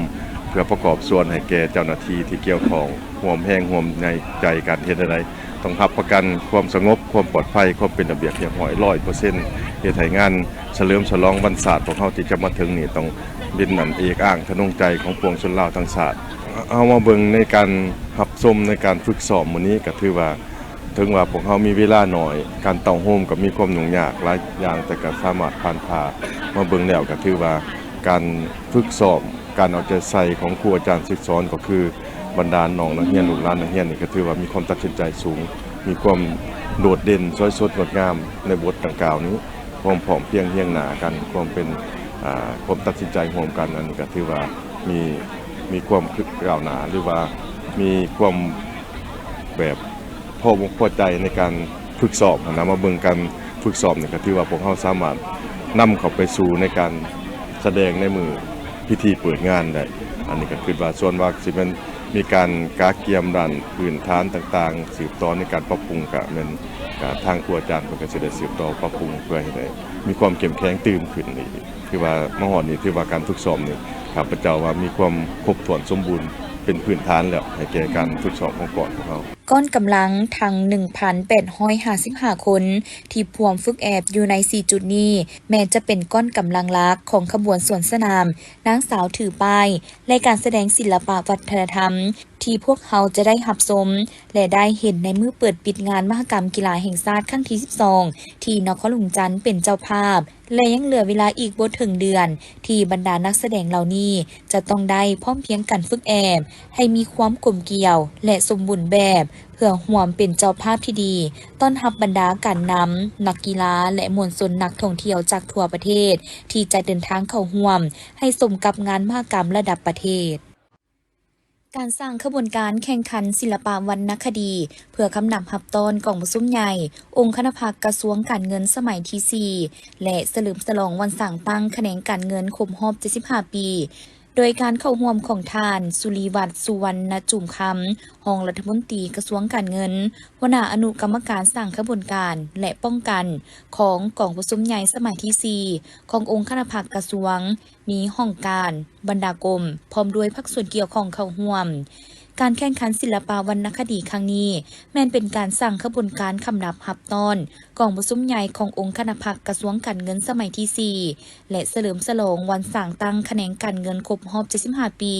ເພື່ອປະກອບສ່ວນໃຫ້ແກ່ເຈົ້າໜ້າທີ່ທີ່ກ່ຽວຂ້ອງ ຮ່ວມແຮງຮ່ວມໃຈກັນ. ເຮັດແນວໃດ ຕ້ອງຮັບປະກັນຄວາມສະຫງົບ, ຄວາມປອດໄພ, ຄວາມເປັນລະບຽບຮຽບຮ້ອຍ ຮ້ອຍເປີເຊັນ, ເຮັດໃຫ້ງານສະເຫຼີມສະຫຼອງວັນຊາດຂອງເຮົາທີ່ຈະມາເຖິງນີ້ ຕ້ອງເປັນອັນເອກອ້າງທະນົງໃຈຂອງປວງຊົນລາວທັງຊາດ. ເຮົາມາເບິ່ງໃນການຮັບຊົມໃນການຝຶກຊ້ອມມື້ນີ້ ກໍຖືວ່າ ເຖິງວ່າພວກເຮົາມີເວລາໜ້ອຍ, ການເຕົ້າໂຮມກໍມີຄວາມຫຍຸ້ງຍາກຫຼາຍຢ່າງ, ແຕ່ກໍສາມາດຜ່ານຜ່າມາເບິ່ງແລ້ວ ກໍຖືວ່າການຝຶກຊ້ອມ, ການເອົາໃຈໃສ່ຂອງຄູອາຈານສຶກສອນ ກໍຄືບັນດານ້ອງນັກຮຽນ, ລູກຫຼານນັກຮຽນນີ້ ກໍຖືວ່າມີຄວາມຕັດສິນໃຈສູງ, ມີຄວາມໂດດເດັ່ນ, ສວຍສົດງົດງາມໃນບົດດັ່ງກ່າວນີ້. ຄວາມພ້ອມພຽງຮຽງໜ້າກັນ, ຄວາມເປັນ ອ່າ ຄວາມຕັດສິນໃຈຮ່ວມກັນ, ອັນນີ້ກໍຖືວ່າມີ ມີຄວາມຄືກ້າວໜ້າ ຫຼືວ່າມີຄວາມແບບພໍອົກພໍໃຈໃນການຝຶກຊ້ອມຫັ້ນນະ. ມາເບິ່ງການຝຶກຊ້ອມນີ້ ກໍຖືວ່າພວກເຮົາສາມາດນຳເຂົ້າໄປສູ່ໃນການສະແດງໃນມື້ພິທີເປີດງານໄດ້. ອັນນີ້ກໍຄິດວ່າສ່ວນວ່າຊິແມ່ນ ມີການກະກຽມດ້ານພື້ນຖານຕ່າງໆ ສືບຕໍ່ໃນການປັບປຸງ ກະແມ່ນ ກະທາງຄູອາຈານເພິ່ນກະຊິໄດ້ສືບຕໍ່ປັບປຸງ ເພື່ອໃຫ້ໄດ້ມີຄວາມເຂັ້ມແຂງຕື່ມຂຶ້ນອີກ. ຖືວ່າມາຮອດນີ້ ຖືວ່າການຝຶກຊ້ອມນີ້ ຂ້າພະເຈົ້າວ່າມີຄວາມຄົບຖ້ວນສົມບູນ ເປັນພື້ນຖານແລ້ວ ໃຫ້ແກ່ການຝຶກຊ້ອມຂອງກອງຂອງເຮົາ. ກ້ອນກຳລັງທັງ ໜຶ່ງພັນແປດຮ້ອຍຫ້າສິບຫ້າຄົນ ທີ່ພວມຝຶກແອບຢູ່ໃນສີ່ຈຸດນີ້ ແມ່ນຈະເປັນກ້ອນກຳລັງຫຼັກຂອງຂະບວນສວນສະໜາມ, ນາງສາວຖືປ້າຍ ແລະ ການສະແດງສິລະປະວັດທະນະທຳ ທີ່ພວກເຮົາຈະໄດ້ຮັບຊົມ ແລະ ໄດ້ເຫັນໃນມື້ເປີດປິດງານມະຫະກຳກິລາແຫ່ງຊາດຄັ້ງທີສິບສອງ ທີ່ນະຄອນຫຼວງວຽງຈັນເປັນເຈົ້າພາບ ແລະ ຍັງເຫຼືອເວລາອີກບໍ່ເຖິງເດືອນ ທີ່ບັນດານັກສະແດງເຫຼົ່ານີ້ຈະຕ້ອງໄດ້ພ້ອມພຽງກັນຝຶກແອບໃຫ້ມີຄວາມກົມກຽວ ແລະ ສົມບູນແບບ ເພື່ອຮ່ວມເປັນເຈົ້າພາບທີ່ດີຕ້ອນຮັບບັນດາການນຳ, ນັກກິລາ ແລະ ມວນຊົນນັກທ່ອງທ່ຽວຈາກທົ່ວປະເທດ ທີ່ຈະເດີນທາງເຂົ້າຮ່ວມ ໃຫ້ສົມກັບງານມະຫະກຳລະດັບປະເທດ. ການສ້າງຂະບວນການແຂ່ງຂັນສິລະປະວັນນະຄະດີ ເພື່ອຄຳນັບຮັບຕ້ອນກອງປະຊຸມໃຫຍ່ອົງຄະນະພັກກະຊວງການເງິນສະໄໝທີສີ່ ແລະ ສະເຫຼີມສະຫຼອງວັນສ້າງຕັ້ງຂະແໜງການເງິນຄົບຮອບເຈັດສິບຫ້າປີ ໂດຍການເຂົ້າຮ່ວມຂອງທ່ານ ສຸລິວັດ ສຸວັນນະຈູມຄຳ ຮອງລັດຖະມົນຕີກະຊວງການເງິນ, ຫົວໜ້າອະນຸກຳມະການສ້າງຂະບວນການ ແລະ ປ້ອງກັນຂອງກອງປະຊຸມໃຫຍ່ສະໄໝທີສີ່ ຂອງອົງຄະນະພັກກະຊວງ, ມີຫ້ອງການ, ບັນດາກົມ ພ້ອມດ້ວຍພາກສ່ວນກ່ຽວຂ້ອງເຂົ້າຮ່ວມ. ການແຂ່ງຂັນສິລະປະວັນນະຄະດີຄັ້ງນີ້ ແມ່ນເປັນການສ້າງຂະບວນການຄຳນັບຮັບຕ້ອນກອງປະຊຸມໃຫຍ່ຂອງອົງຄະນະພັກກະຊວງການເງິນສະໄໝທີສີ່ ແລະ ສະເຫຼີມສະຫຼອງວັນສ້າງຕັ້ງຂະແໜງການເງິນຄົບຮອບເຈັດສິບຫ້າປີ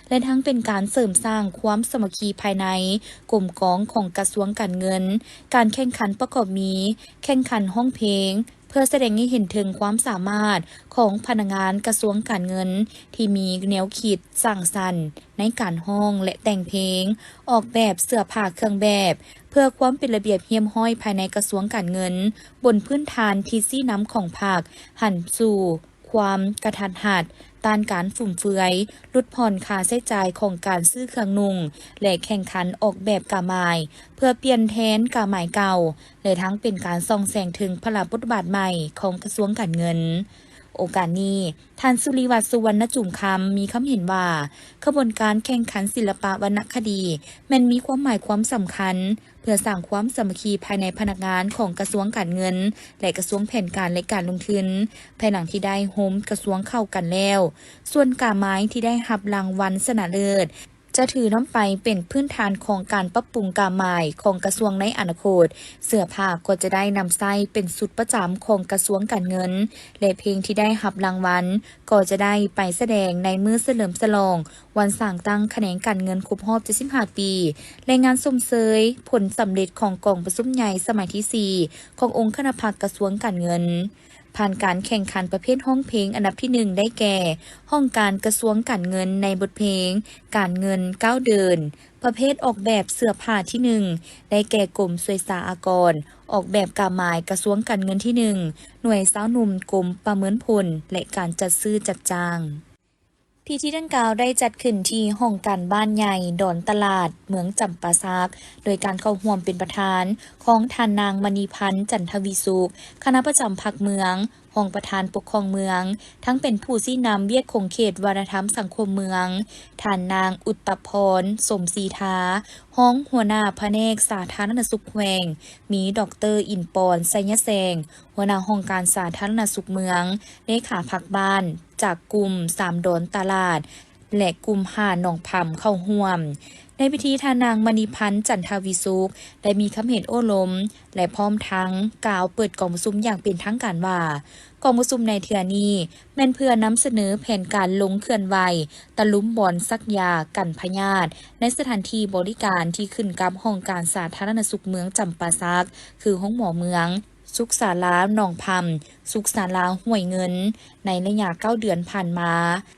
ແລະ ທັງເປັນການເສີມສ້າງຄວາມສາມັກຄີພາຍໃນກົມກອງຂອງກະຊວງການເງິນ. ການແຂ່ງຂັນປະກອບມີ ແຂ່ງຂັນຮ້ອງເພງ ເພື່ອສະແດງໃຫ້ເຫັນເຖິງຄວາມສາມາດຂອງພະນັກງານກະຊວງການເງິນ ທີ່ມີແນວຄິດສ້າງສັນໃນການຮ້ອງ ແລະ ແຕ່ງເພງ, ອອກແບບເສື້ອຜ້າເຄື່ອງແບບ ເພື່ອຄວາມເປັນລະບຽບຮຽບຮ້ອຍພາຍໃນກະຊວງການເງິນ ບົນພື້ນຖານທິດຊີ້ນຳຂອງພັກ ຫັນສູ່ຄວາມກະທັດຮັດ, ຕ້ານການຟຸມເຟືອຍ, ຫຼຸດຜ່ອນຄ່າໃຊ້ຈ່າຍຂອງການຊື້ເຄື່ອງນຸ່ງ ແລະ ແຂ່ງຂັນອອກແບບກາໝາຍ ເພື່ອປ່ຽນແທນກາໝາຍເກົ່າ ແລະ ທັງເປັນການສ່ອງແສງເຖິງພາລະບົດບາດໃໝ່ຂອງກະຊວງການເງິນ. ໂອກາດນີ້, ທ່ານ ສຸລິວັດ ສຸວັນນະຈູມຄຳ ມີຄຳເຫັນວ່າ ຂະບວນການແຂ່ງຂັນສິລະປະວັນນະຄະດີ ແມ່ນມີຄວາມໝາຍຄວາມສຳຄັນ ເພື່ອສ້າງຄວາມສາມັກຄີພາຍໃນພະນັກງານຂອງກະຊວງການເງິນ ແລະ ກະຊວງແຜນການ ແລະ ການລົງທຶນ ພາຍຫຼັງທີ່ໄດ້ໂຮມກະຊວງເຂົ້າກັນແລ້ວ. ສ່ວນກາໝາຍທີ່ໄດ້ຮັບລາງວັນຊະນະເລີດ ຈະຖືນຳໄປເປັນພື້ນຖານຂອງການປັບປຸງກາໝາຍຂອງກະຊວງໃນອະນາຄົດ. ເສື້ອຜ້າກໍຈະໄດ້ນຳໃຊ້ເປັນຊຸດປະຈຳຂອງກະຊວງການເງິນ ແລະ ເພງທີ່ໄດ້ຮັບລາງວັນ ກໍຈະໄດ້ໄປສະແດງໃນມື້ສະເຫຼີມສະຫຼອງວັນສ້າງຕັ້ງຂະແໜງການເງິນຄົບຮອບເຈັດສິບຫ້າປີ ແລະ ງານຊົມເຊີຍຜົນສຳເລັດຂອງກອງປະຊຸມໃຫຍ່ສະໄໝທີສີ່ ຂອງອົງຄະນະພັກກະຊວງການເງິນ. ຜ່ານການແຂ່ງຂັນປະເພດຮ້ອງເພງອັນດັບທີໜຶ່ງ ໄດ້ແກ່ ຫ້ອງການກະຊວງການເງິນ ໃນບົດເພງການເງິນເກົ້າເດີນ. ປະເພດອອກແບບເສື້ອຜ້າທີໜຶ່ງ ໄດ້ແກ່ກົມສວຍສາອາກອນ, ອອກແບບກາໝາຍກະຊວງການເງິນທີໜຶ່ງ, ໜ່ວຍຊາວໜຸ່ມກົມປະເມີນຜົນ ແລະ ການຈັດຊື້ຈັດຈ້າງ. ພິທີດັ່ງກ່າວໄດ້ຈັດຂຶ້ນທີ່ຫ້ອງການບ້ານໃຫຍ່ດອນຕະຫຼາດ ເມືອງຈຳປາສັກ ໂດຍການເຂົ້າຮ່ວມເປັນປະທານຂອງທ່ານນາງ ມະນີພັນ ຈັນທະວິສຸກ ຄະນະປະຈຳພັກເມືອງ, ຮອງປະທານປົກຄອງເມືອງ, ທັງເປັນຜູ້ຊີ້ນຳວຽກຂົງເຂດວັດທະນະທຳສັງຄົມເມືອງ, ທ່ານນາງ ອຸດຕະພອນ ສົມສີທາ ຮອງຫົວໜ້າພະແນກສາທາລະນະສຸກແຂວງ, ມີ ດອກເຕີ ອິນປອນ ໄຊຍະແສງ ຫົວໜ້າຫ້ອງການສາທາລະນະສຸກເມືອງ, ເລຂາພັກບ້ານຈາກກຸ່ມສາມດອນຕະຫຼາດ ແລະ ກຸ່ມຫ້າໜອງພຳເຂົ້າຮ່ວມ. ໃນພິທີ ທ່ານນາງ ມະນີພັນ ຈັນທະວິສຸກ ໄດ້ມີຄຳເຫັນໂອ້ລົມ ແລະ ພ້ອມທັງກ່າວເປີດກອງປະຊຸມຢ່າງເປັນທາງການວ່າ ກອງປະຊຸມໃນເທື່ອນີ້ ແມ່ນເພື່ອນຳສະເໜີແຜນການລົງເຄື່ອນໄຫວຕະລຸມບອນສັກຢາກັນພະຍາດ ໃນສະຖານທີ່ບໍລິການທີ່ຂຶ້ນກັບຫ້ອງການສາທາລະນະສຸກເມືອງຈຳປາສັກ ຄືໂຮງໝໍເມືອງ, ສຸກສາລາໜອງພຳ, ສຸກສາລາຫ້ວຍເງິນ ໃນໄລຍະເກົ້າເດືອນຜ່ານມາ,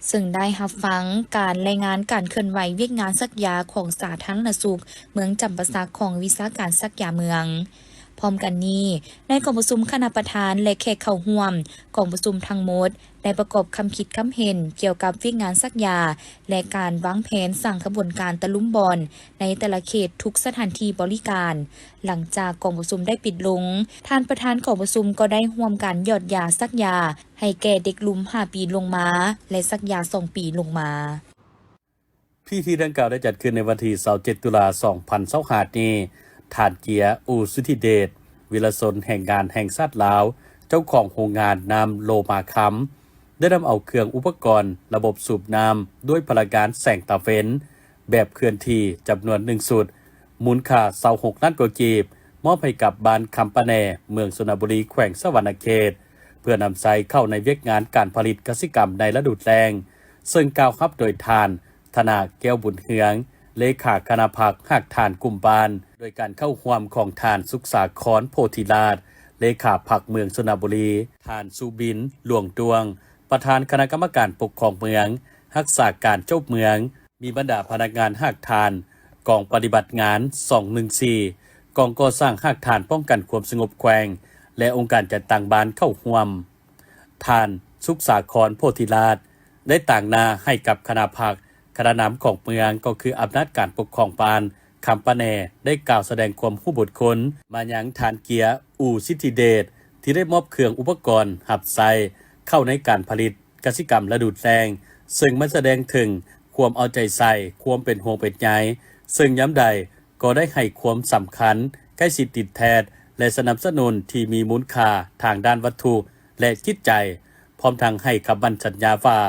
ເຊິ່ງໄດ້ຮັບຟັງການລາຍງານການເຄື່ອນໄຫວວຽກງານສັກຢາຂອງສາທາລະນະສຸກເມືອງຈຳປາສັກ ຂອງວິຊາການສັກຢາເມືອງ. ພ້ອມກັນນີ້, ໃນກອງປະຊຸມຄະນະປະທານ ແລະ ແຂກເຂົ້າຮ່ວມກອງປະຊຸມທັງໝົດ ໄດ້ປະກອບຄຳຄິດຄຳເຫັນກ່ຽວກັບວຽກງານສັກຢາ ແລະ ການວາງແຜນສ້າງຂະບວນການຕະລຸມບອນໃນແຕ່ລະເຂດທຸກສະຖານທີ່ບໍລິການ. ຫຼັງຈາກກອງປະຊຸມໄດ້ປິດລົງ, ທ່ານປະທານກອງປະຊຸມກໍໄດ້ຮ່ວມກັນຢອດຢາສັກຢາໃຫ້ແກ່ເດັກລຸ່ມຫ້າປີລົງມາ ແລະ ສັກຢາສອງປີລົງມາ. ພິທີດັ່ງກ່າວໄດ້ຈັດຂຶ້ນໃນວັນທີຊາວເຈັດ ຕຸລາ ສອງພັນຊາວຫ້ານີ້. ທ່ານ ເຈຍ ອູ ສຸທິເດດ ວິລະຊົນແຮງງານແຫ່ງຊາດລາວ, ເຈົ້າຂອງໂຮງງານນ້ຳໂລມາຄຳ ໄດ້ນຳເອົາເຄື່ອງອຸປະກອນລະບົບສູບນ້ຳດ້ວຍພະລັງງານແສງຕາເວັນແບບເຄື່ອນທີ່ຈຳນວນໜຶ່ງຊຸດ ມູນຄ່າຊາວຫົກລ້ານກວ່າກີບ ມອບໃຫ້ກັບບ້ານຄຳປະແນ ເມືອງຊົນນະບູລີ ແຂວງສະຫວັນນະເຂດ ເພື່ອນຳໃຊ້ເຂົ້າໃນວຽກງານການຜະລິດກະສິກຳໃນລະດູແລ້ງ, ເຊິ່ງກ່າວຮັບໂດຍທ່ານ ທະນາ ແກ້ວບຸນເຮືອງ ເລຂາຄະນະພັກຮາກຖານກຸ່ມບ້ານ, ໂດຍການເຂົ້າຮ່ວມຂອງທ່ານ ສຸກສາຄອນ ໂພທິລາດ ເລຂາພັກເມືອງຊົນນະບູລີ, ທ່ານ ສຸບິນ ຫຼວງດວງ ປະທານຄະນະກຳມະການປົກຄອງເມືອງ, ຮັກສາການເຈົ້າເມືອງ, ມີບັນດາພະນັກງານຮາກຖານ ກອງປະຕິບັດງານສອງໜຶ່ງສີ່ ກອງກໍ່ສ້າງຮາກຖານປ້ອງກັນຄວາມສະຫງົບແຂວງ ແລະ ອົງການຈັດຕັ້ງບ້ານເຂົ້າຮ່ວມ. ທ່ານ ສຸກສາຄອນ ໂພທິລາດ ໄດ້ຕາງໜ້າໃຫ້ກັບຄະນະພັກ, ຄະນະນຳຂອງເມືອງ ກໍຄືອຳນາດການປົກຄອງບ້ານຄຳປະແນ ໄດ້ກ່າວສະແດງຄວາມຮູ້ບຸນຄຸນມາຍັງທ່ານ ເຈຍ ອູ ສິດທິເດດ ທີ່ໄດ້ມອບເຄື່ອງອຸປະກອນຮັບໃຊ້ເຂົ້າໃນການຜະລິດກະສິກຳລະດູແລ້ງ, ເຊິ່ງມັນສະແດງເຖິງຄວາມເອົາໃຈໃສ່, ຄວາມເປັນຫ່ວງເປັນໃຍ, ເຊິ່ງຍາມໃດ ກໍໄດ້ໃຫ້ຄວາມສຳຄັນ, ໃກ້ຊິດຕິດແທດ ແລະ ສະໜັບສະໜູນທີ່ມີມູນຄ່າທາງດ້ານວັດຖຸ ແລະ ຈິດໃຈ, ພ້ອມທັງໃຫ້ຄຳໝັ້ນສັນຍາວ່າ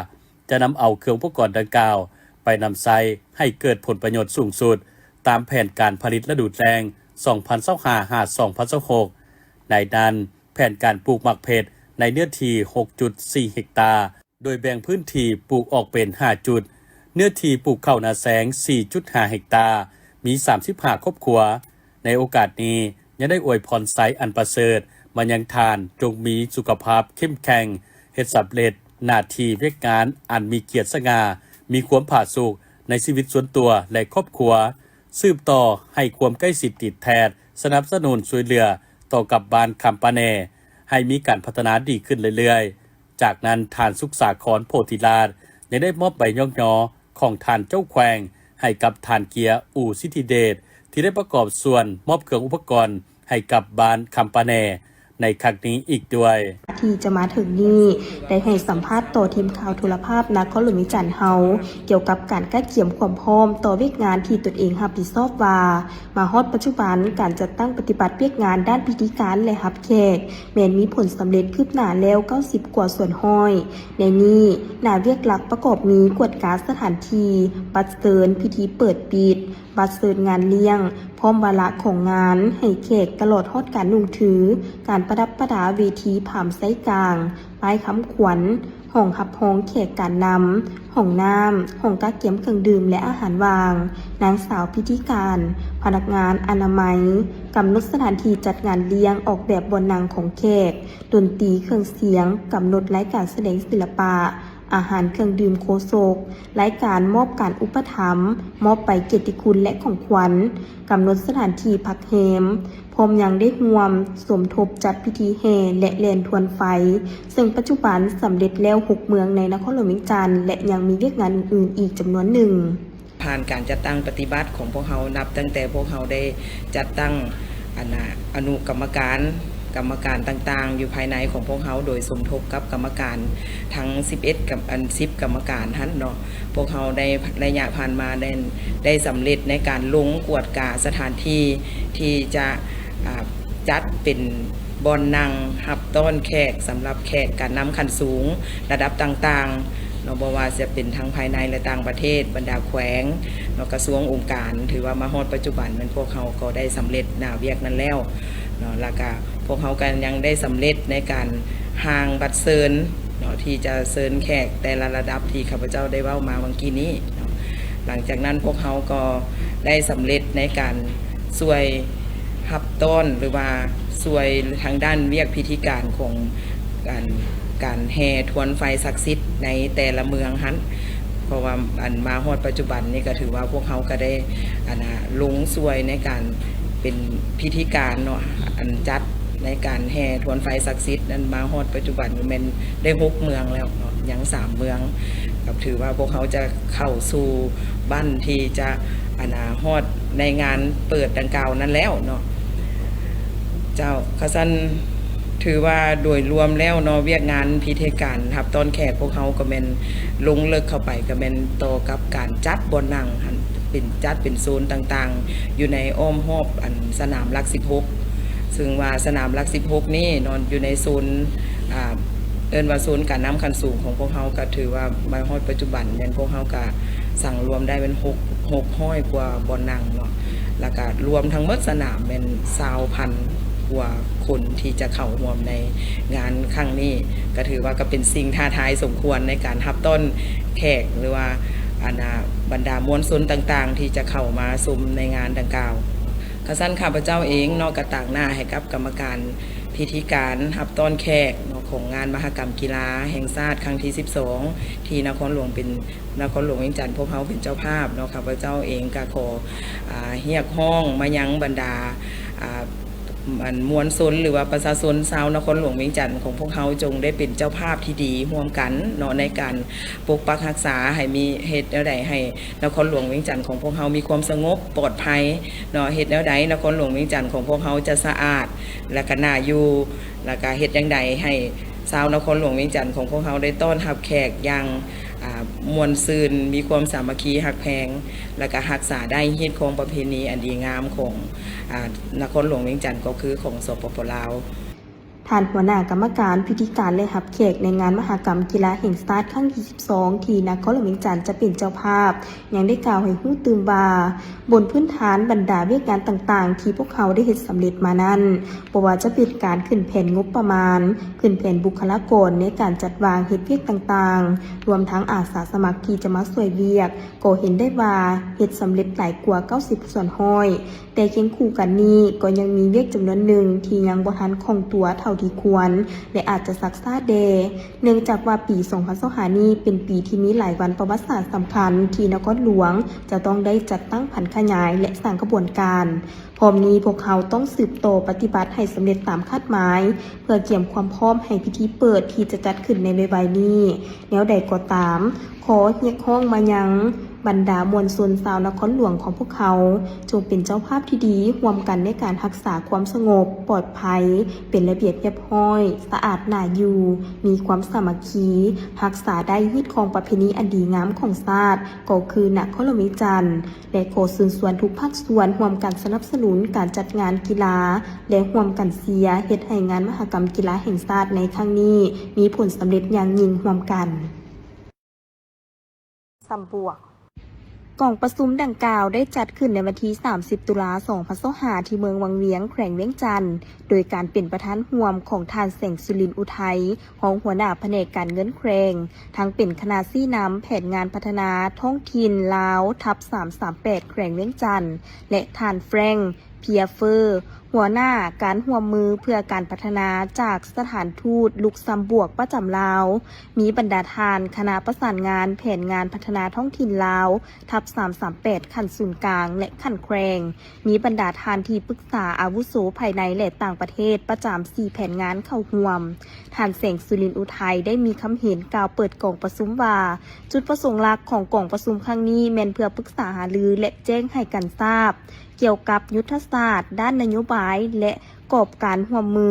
ຈະນຳເອົາເຄື່ອງອຸປະກອນດັ່ງກ່າວໄປນຳໃຊ້ໃຫ້ເກີດຜົນປະໂຫຍດສູງສຸດ ຕາມແຜນການຜະລິດລະດູແລ້ງ ສອງພັນຊາວຫ້າ ຫາ ສອງພັນຊາວຫົກ. ໃນນັ້ນ, ແຜນການປູກໝາກເພັດໃນເນື້ອທີ່ ຫົກຈຸດສີ່ ເຮັກຕາ, ໂດຍແບ່ງພື້ນທີ່ປູກອອກເປັນຫ້າຈຸດ, ເນື້ອທີ່ປູກເຂົ້ານາແຊງ ສີ່ຈຸດຫ້າ ເຮັກຕາ, ມີ ສາມສິບຫ້າ ຄອບຄົວ. ໃນໂອກາດນີ້ ຍັງໄດ້ອວຍພອນໄຊອັນປະເສີດມາຍັງທ່ານ, ຈົ່ງມີສຸຂະພາບເຂັ້ມແຂງ, ເຮັດສຳເລັດໜ້າທີ່ວຽກງານອັນມີກຽດສະຫງ່າ, ມີຄວາມຜາສຸກໃນຊີວິດສ່ວນຕົວ ແລະ ຄອບຄົວ, ສືບຕໍ່ໃຫ້ຄວາມໃກ້ຊິດຕິດແທດ, ສະໜັບສະໜູນຊ່ວຍເຫຼືອຕໍ່ກັບບ້ານຄຳປະແນ ໃຫ້ມີການພັດທະນາດີຂຶ້ນເລື້ອຍໆ. ຈາກນັ້ນ, ທ່ານ ສຸກສາຄອນ ໂພທິລາດ ຍັງໄດ້ມອບໃບຍ້ອງຍໍຂອງທ່ານເຈົ້າແຂວງໃຫ້ກັບທ່ານ ເຈຍ ອູ ສິດທິເດດ ທີ່ໄດ້ປະກອບສ່ວນມອບເຄື່ອງອຸປະກອນໃຫ້ກັບບ້ານຄຳປະແນ, ໃນຄັ້ງນີ້ອີກດ້ວຍ. ທີ່ຈະມາເຖິງນີ້ ໄດ້ໃຫ້ສຳພາດຕໍ່ທີມຂ່າວໂທລະພາບນະຄອນຫຼວງວຽງຈັນເຮົາ ກ່ຽວກັບການກະກຽມຄວາມພ້ອມຕໍ່ວຽກງານທີ່ຕົນເອງຮັບຜິດຊອບວ່າ ມາຮອດປັດຈຸບັນ ການຈັດຕັ້ງປະຕິບັດວຽກງານດ້ານພິທີການ ແລະ ຮັບແຂກ ແມ່ນມີຜົນສຳເລັດຄືບໜ້າແລ້ວເກົ້າສິບກວ່າສ່ວນຮ້ອຍ. ໃນນີ້ ໜ້າວຽກຫຼັກປະກອບມີກວດກາສະຖານທີ່, ບັດເຊີນ, ພິທີເປີດປິດ, ບັດເຊີນງານລ້ຽງ, ພ້ອມວາລະຂອງງານ, ໃຫ້ແຂກຕະຫຼອດຮອດການນຸ່ງຖື, ການປະດັບປະດາເວທີພາມໄຊກາງ, ປ້າຍຄຳຂວັນ, ຫ້ອງຮັບຮອງແຂກການນຳ, ຫ້ອງນ້ຳ, ຫ້ອງກະກຽມເຄື່ອງດື່ມ ແລະ ອາຫານວ່າງ. ນາງສາວພິທີການ, ພະນັກງານອະນາໄມ, ກຳນົດສະຖານທີ່ຈັດງານລ້ຽງ, ອອກແບບບ່ອນນັ່ງຂອງແຂກ, ດົນຕີ, ເຄື່ອງສຽງ, ກຳນົດລາຍການສະແດງສິລະປະ, ອາຫານເຄື່ອງດື່ມໂຄສົກ, ລາຍການມອບການອຸປະຖຳ, ມອບໃບກຽດຕິຄຸນ ແລະ ຂອງຂວັນ, ກຳນົດສະຖານທີ່ພັກແຮມ, ພ້ອມຍັງໄດ້ຮ່ວມສົມທົບຈັດພິທີແຫ່ ແລະ ແລ່ນທວນໄຟ, ເຊິ່ງປັດຈຸບັນສຳເລັດແລ້ວຫົກເມືອງໃນນະຄອນຫຼວງວຽງຈັນ ແລະ ຍັງມີວຽກງານອື່ນໆອີກຈຳນວນໜຶ່ງ. ຜ່ານການຈັດຕັ້ງປະຕິບັດຂອງພວກເຮົາ ນັບຕັ້ງແຕ່ພວກເຮົາໄດ້ຈັດຕັ້ງ ອັນນ່າ ອະນຸກຳມະການ, ກຳມະການຕ່າງໆຢູ່ພາຍໃນຂອງພວກເຮົາ ໂດຍສົມທົບກັບກຳມະການທັງສິບເອັດ ກຳ ອັນ ສິບກຳມະການຫັ້ນເນາະ. ພວກເຮົາໄດ້ ໄລຍະຜ່ານມາໄດ້ ໄດ້ສຳເລັດໃນການລົງກວດກາສະຖານທີ່ທີ່ຈະ ອາ ຈັດເປັນບ່ອນນັ່ງຮັບຕ້ອນແຂກ ສຳລັບແຂກການນຳຂັ້ນສູງລະດັບຕ່າງໆເນາະ, ບໍ່ວ່າຈະເປັນທັງພາຍໃນ ແລະ ຕ່າງປະເທດ, ບັນດາແຂວງເນາະ, ກະຊວງ, ອົງການ ຖືວ່າມາຮອດປັດຈຸບັນແມ່ນພວກເຮົາກໍໄດ້ສຳເລັດໜ້າວຽກນັ້ນແລ້ວເນາະ. ແລ້ວກະພວກເຮົາກໍຍັງໄດ້ສຳເລັດໃນການຮ່າງບັດເຊີນເນາະ ທີ່ຈະເຊີນແຂກແຕ່ລະລະດັບທີ່ຂ້າພະເຈົ້າໄດ້ເວົ້າມາຫວ່າງກີ້ນີ້ເນາະ. ຫຼັງຈາກນັ້ນພວກເຮົາກໍໄດ້ສຳເລັດໃນການຊ່ວຍຮັບຕ້ອນ ຫຼືວ່າຊ່ວຍທາງດ້ານວຽກພິທີການຂອງການ ການແຫ່ທວນໄຟສັກສິດໃນແຕ່ລະເມືອງຫັ້ນ. ເພາະວ່າ ອັນ ມາຮອດປັດຈຸບັນນີ້ກໍຖືວ່າພວກເຮົາກໍໄດ້ ອັນ ລົງຊ່ວຍໃນການເປັນພິທີການເນາະ ອັນ ຈັດໃນການແຫ່ທວນໄຟສັກສິດນັ້ນ ມາຮອດປັດຈຸບັນນີ້ແມ່ນໄດ້ຫົກເມືອງແລ້ວເນາະ ຍັງສາມເມືອງ ກໍຖືວ່າພວກເຮົາຈະເຂົ້າສູ່ບັ້ນທີ່ຈະ ອັນ ຮອດໃນງານເປີດດັ່ງກ່າວນັ້ນແລ້ວເນາະ. ເຈົ້າ ຂະຊັ້ນຖືວ່າໂດຍລວມແລ້ວເນາະ ວຽກງານພິທີການຮັບຕ້ອນແຂກພວກເຮົາກໍແມ່ນລົງເລິກເຂົ້າໄປ ກໍແມ່ນຕໍ່ກັບການຈັດບ່ອນນັ່ງຫັ້ນ ເປັນ ຈັດເປັນໂຊນຕ່າງໆ ຢູ່ໃນອ້ອມຮອບ ອັນ ສະໜາມຫຼັກສິບຫົກ ເຊິ່ງວ່າສະໜາມຫຼັກສິບຫົກນີ້ເນາະ ຢູ່ໃນໂຊນ ອ່າ ເອີ້ນວ່າໂຊນການນຳຂັ້ນສູງຂອງພວກເຮົາ ກໍຖືວ່າມາຮອດປັດຈຸບັນແມ່ນພວກເຮົາກະສັງລວມໄດ້ແມ່ນຫົກ ຫົກຮ້ອຍກວ່າບ່ອນນັ່ງເນາະ ແລ້ວກະລວມທັງໝົດສະໜາມແມ່ນຊາວພັນກວ່າຄົນທີ່ຈະເຂົ້າຮ່ວມໃນງານຄັ້ງນີ້ ກະຖືວ່າກະເປັນສິ່ງທ້າທາຍສົມຄວນໃນການຮັບຕ້ອນແຂກ ຫຼືວ່າ ອັນ ອາ ບັນດາມວນຊົນຕ່າງໆ ທີ່ຈະເຂົ້າມາຊົມໃນງານດັ່ງກ່າວ. ຂະຊັ້ນຂ້າພະເຈົ້າເອງເນາະ ກະຕາງໜ້າໃຫ້ກັບກຳມະການພິທີການຮັບຕ້ອນແຂກເນາະ ຂອງງານມະຫະກຳກິລາແຫ່ງຊາດຄັ້ງທີສິບສອງ ທີ່ນະຄອນຫຼວງເປັນ ນະຄອນຫຼວງວຽງຈັນ ພວກເຮົາເປັນເຈົ້າພາບເນາະ. ຂ້າພະເຈົ້າເອງກະຂໍ ອາ ຮຽກຮ້ອງມາຍັງບັນດາ ອາ ອັນ ມວນຊົນ ຫຼືວ່າປະຊາຊົນຊາວນະຄອນຫຼວງວຽງຈັນຂອງພວກເຮົາ ຈົ່ງໄດ້ເປັນເຈົ້າພາບທີ່ດີຮ່ວມກັນເນາະ ໃນການປົກປັກຮັກສາໃຫ້ມີ ເຮັດແນວໃດໃຫ້ນະຄອນຫຼວງວຽງຈັນຂອງພວກເຮົາມີຄວາມສະຫງົບປອດໄພເນາະ, ເຮັດແນວໃດນະຄອນຫຼວງວຽງຈັນຂອງພວກເຮົາຈະສະອາດ ແລະກະໜ້າຢູ່ ແລະກະເຮັດຈັ່ງໃດໃຫ້ຊາວນະຄອນຫຼວງວຽງຈັນຂອງພວກເຮົາໄດ້ຕ້ອນຮັບແຂກຢ່າງ ອາ ມ່ວນຊື່ນ, ມີຄວາມສາມັກຄີຮັກແພງ ແລະກະຮັກສາໄດ້ຮີດຄອງປະເພນີອັນດີງາມຂອງ ອາ ນະຄອນຫຼວງວຽງຈັນ ກໍຄືຂອງ ສປປ ລາວ. ທ່ານຫົວໜ້າກຳມະການພິທີການ ແລະ ຮັບແຂກໃນງານມະຫະກຳກິລາແຫ່ງຊາດຄັ້ງທີສິບສອງ ທີ່ນະຄອນຫຼວງວຽງຈັນຈະເປັນເຈົ້າພາບ ຍັງໄດ້ກ່າວໃຫ້ຮູ້ຕື່ມວ່າ ບົນພື້ນຖານບັນດາວຽກງານຕ່າງໆ ທີ່ພວກເຮົາໄດ້ເຮັດສຳເລັດມານັ້ນ, ບໍ່ວ່າຈະເປັນການຂຶ້ນແຜນງົບປະມານ, ຂຶ້ນແຜນບຸກຄະລາກອນໃນການຈັດວາງເຮັດວຽກຕ່າງໆ, ລວມທັງອາສາສະໝັກທີ່ຈະມາຊ່ວຍວຽກ, ກໍເຫັນໄດ້ວ່າເຮັດສຳເລັດຫຼາຍກວ່າເກົ້າສິບສ່ວນຮ້ອຍ. ແຕ່ຄຽງຄູ່ກັນນີ້ກໍຍັງມີວຽກຈຳນວນໜຶ່ງທີ່ຍັງບໍ່ທັນຄ່ອງຕົວເທົ່າທີ່ຄວນ ແລະ ອາດຈະຊັກຊ້າແດ່, ເນື່ອງຈາກວ່າປີສອງພັນຊາວຫ້ານີ້ເປັນປີທີ່ມີຫຼາຍວັນປະຫວັດສາດສຳຄັນທີ່ນະຄອນຫຼວງຈະຕ້ອງໄດ້ຈັດຕັ້ງຜັນຂະຫຍາຍ ແລະ ສ້າງຂະບວນການ. ພ້ອມນີ້ພວກເຮົາຕ້ອງສືບຕໍ່ປະຕິບັດໃຫ້ສຳເລັດຕາມຄາດໝາຍ ເພື່ອກຽມຄວາມພ້ອມໃຫ້ພິທີເປີດທີ່ຈະຈັດຂຶ້ນໃນໄວໆນີ້. ແນວໃດກໍຕາມ, ຂໍຮຽກຮ້ອງມາຍັງ ບັນດາມວນຊົນຊາວນະຄອນຫຼວງຂອງພວກເຮົາ ຈົ່ງເປັນເຈົ້າພາບທີ່ດີຮ່ວມກັນໃນການຮັກສາຄວາມສະຫງົບ, ປອດໄພ, ເປັນລະບຽບຮຽບຮ້ອຍ, ສະອາດໜ້າຢູ່, ມີຄວາມສາມັກຄີ, ຮັກສາໄດ້ຮີດຄອງປະເພນີອັນດີງາມຂອງຊາດ ກໍຄືນະຄອນຫຼວງວຽງຈັນ ແລະ ຂໍເຊີນຊວນທຸກພາກສ່ວນຮ່ວມກັນສະໜັບສະໜູນການຈັດງານກິລາ ແລະ ຮ່ວມກັນເຊຍເຮັດໃຫ້ງານມະຫະກຳກິລາແຫ່ງຊາດໃນຄັ້ງນີ້ມີຜົນສຳເລັດຢ່າງຍິ່ງຮ່ວມກັນ. ຊຳບວກ. ກອງປະຊຸມດັ່ງກ່າວໄດ້ຈັດຂຶ້ນໃນວັນທີສາມສິບ ຕຸລາ ສອງພັນຊາວຫ້າ ທີ່ເມືອງວັງວຽງ ແຂວງວຽງຈັນ ໂດຍການເປັນປະທານຮ່ວມຂອງທ່ານ ແສງສຸລິນ ອຸໄທ ຮອງຫົວໜ້າພະແນກການເງິນແຂວງ, ທັງເປັນຄະນະຊີ້ນຳແຜນງານພັດທະນາທ້ອງຖິ່ນລາວ ທັບສາມສາມແປດ ແຂວງວຽງຈັນ ແລະ ທ່ານ ແຟຣງ ເພຍເຟີ ຫົວໜ້າການຮ່ວມມືເພື່ອການພັດທະນາຈາກສະຖານທູດລຸກຊຳບວກປະຈຳລາວ, ມີບັນດາທ່ານຄະນະປະສານງານແຜນງານພັດທະນາທ້ອງຖິ່ນລາວ ທັບສາມສາມແປດ ຂັ້ນສູນກາງ ແລະ ຂັ້ນແຂວງ, ມີບັນດາທ່ານທີ່ປຶກສາອາວຸໂສພາຍໃນ ແລະ ຕ່າງປະເທດປະຈຳສີ່ແຜນງານເຂົ້າຮ່ວມ. ທ່ານ ແສງສຸລິນ ອຸໄທ ໄດ້ມີຄຳເຫັນກ່າວເປີດກອງປະຊຸມວ່າ ຈຸດປະສົງຫຼັກຂອງກອງປະຊຸມຄັ້ງນີ້ແມ່ນເພື່ອປຶກສາຫາລື ແລະ ແຈ້ງໃຫ້ກັນຊາບ ກ່ຽວກັບຍຸດທະສາດດ້ານນະໂຍບາຍ ແລະ ກອບການຮ່ວມມື,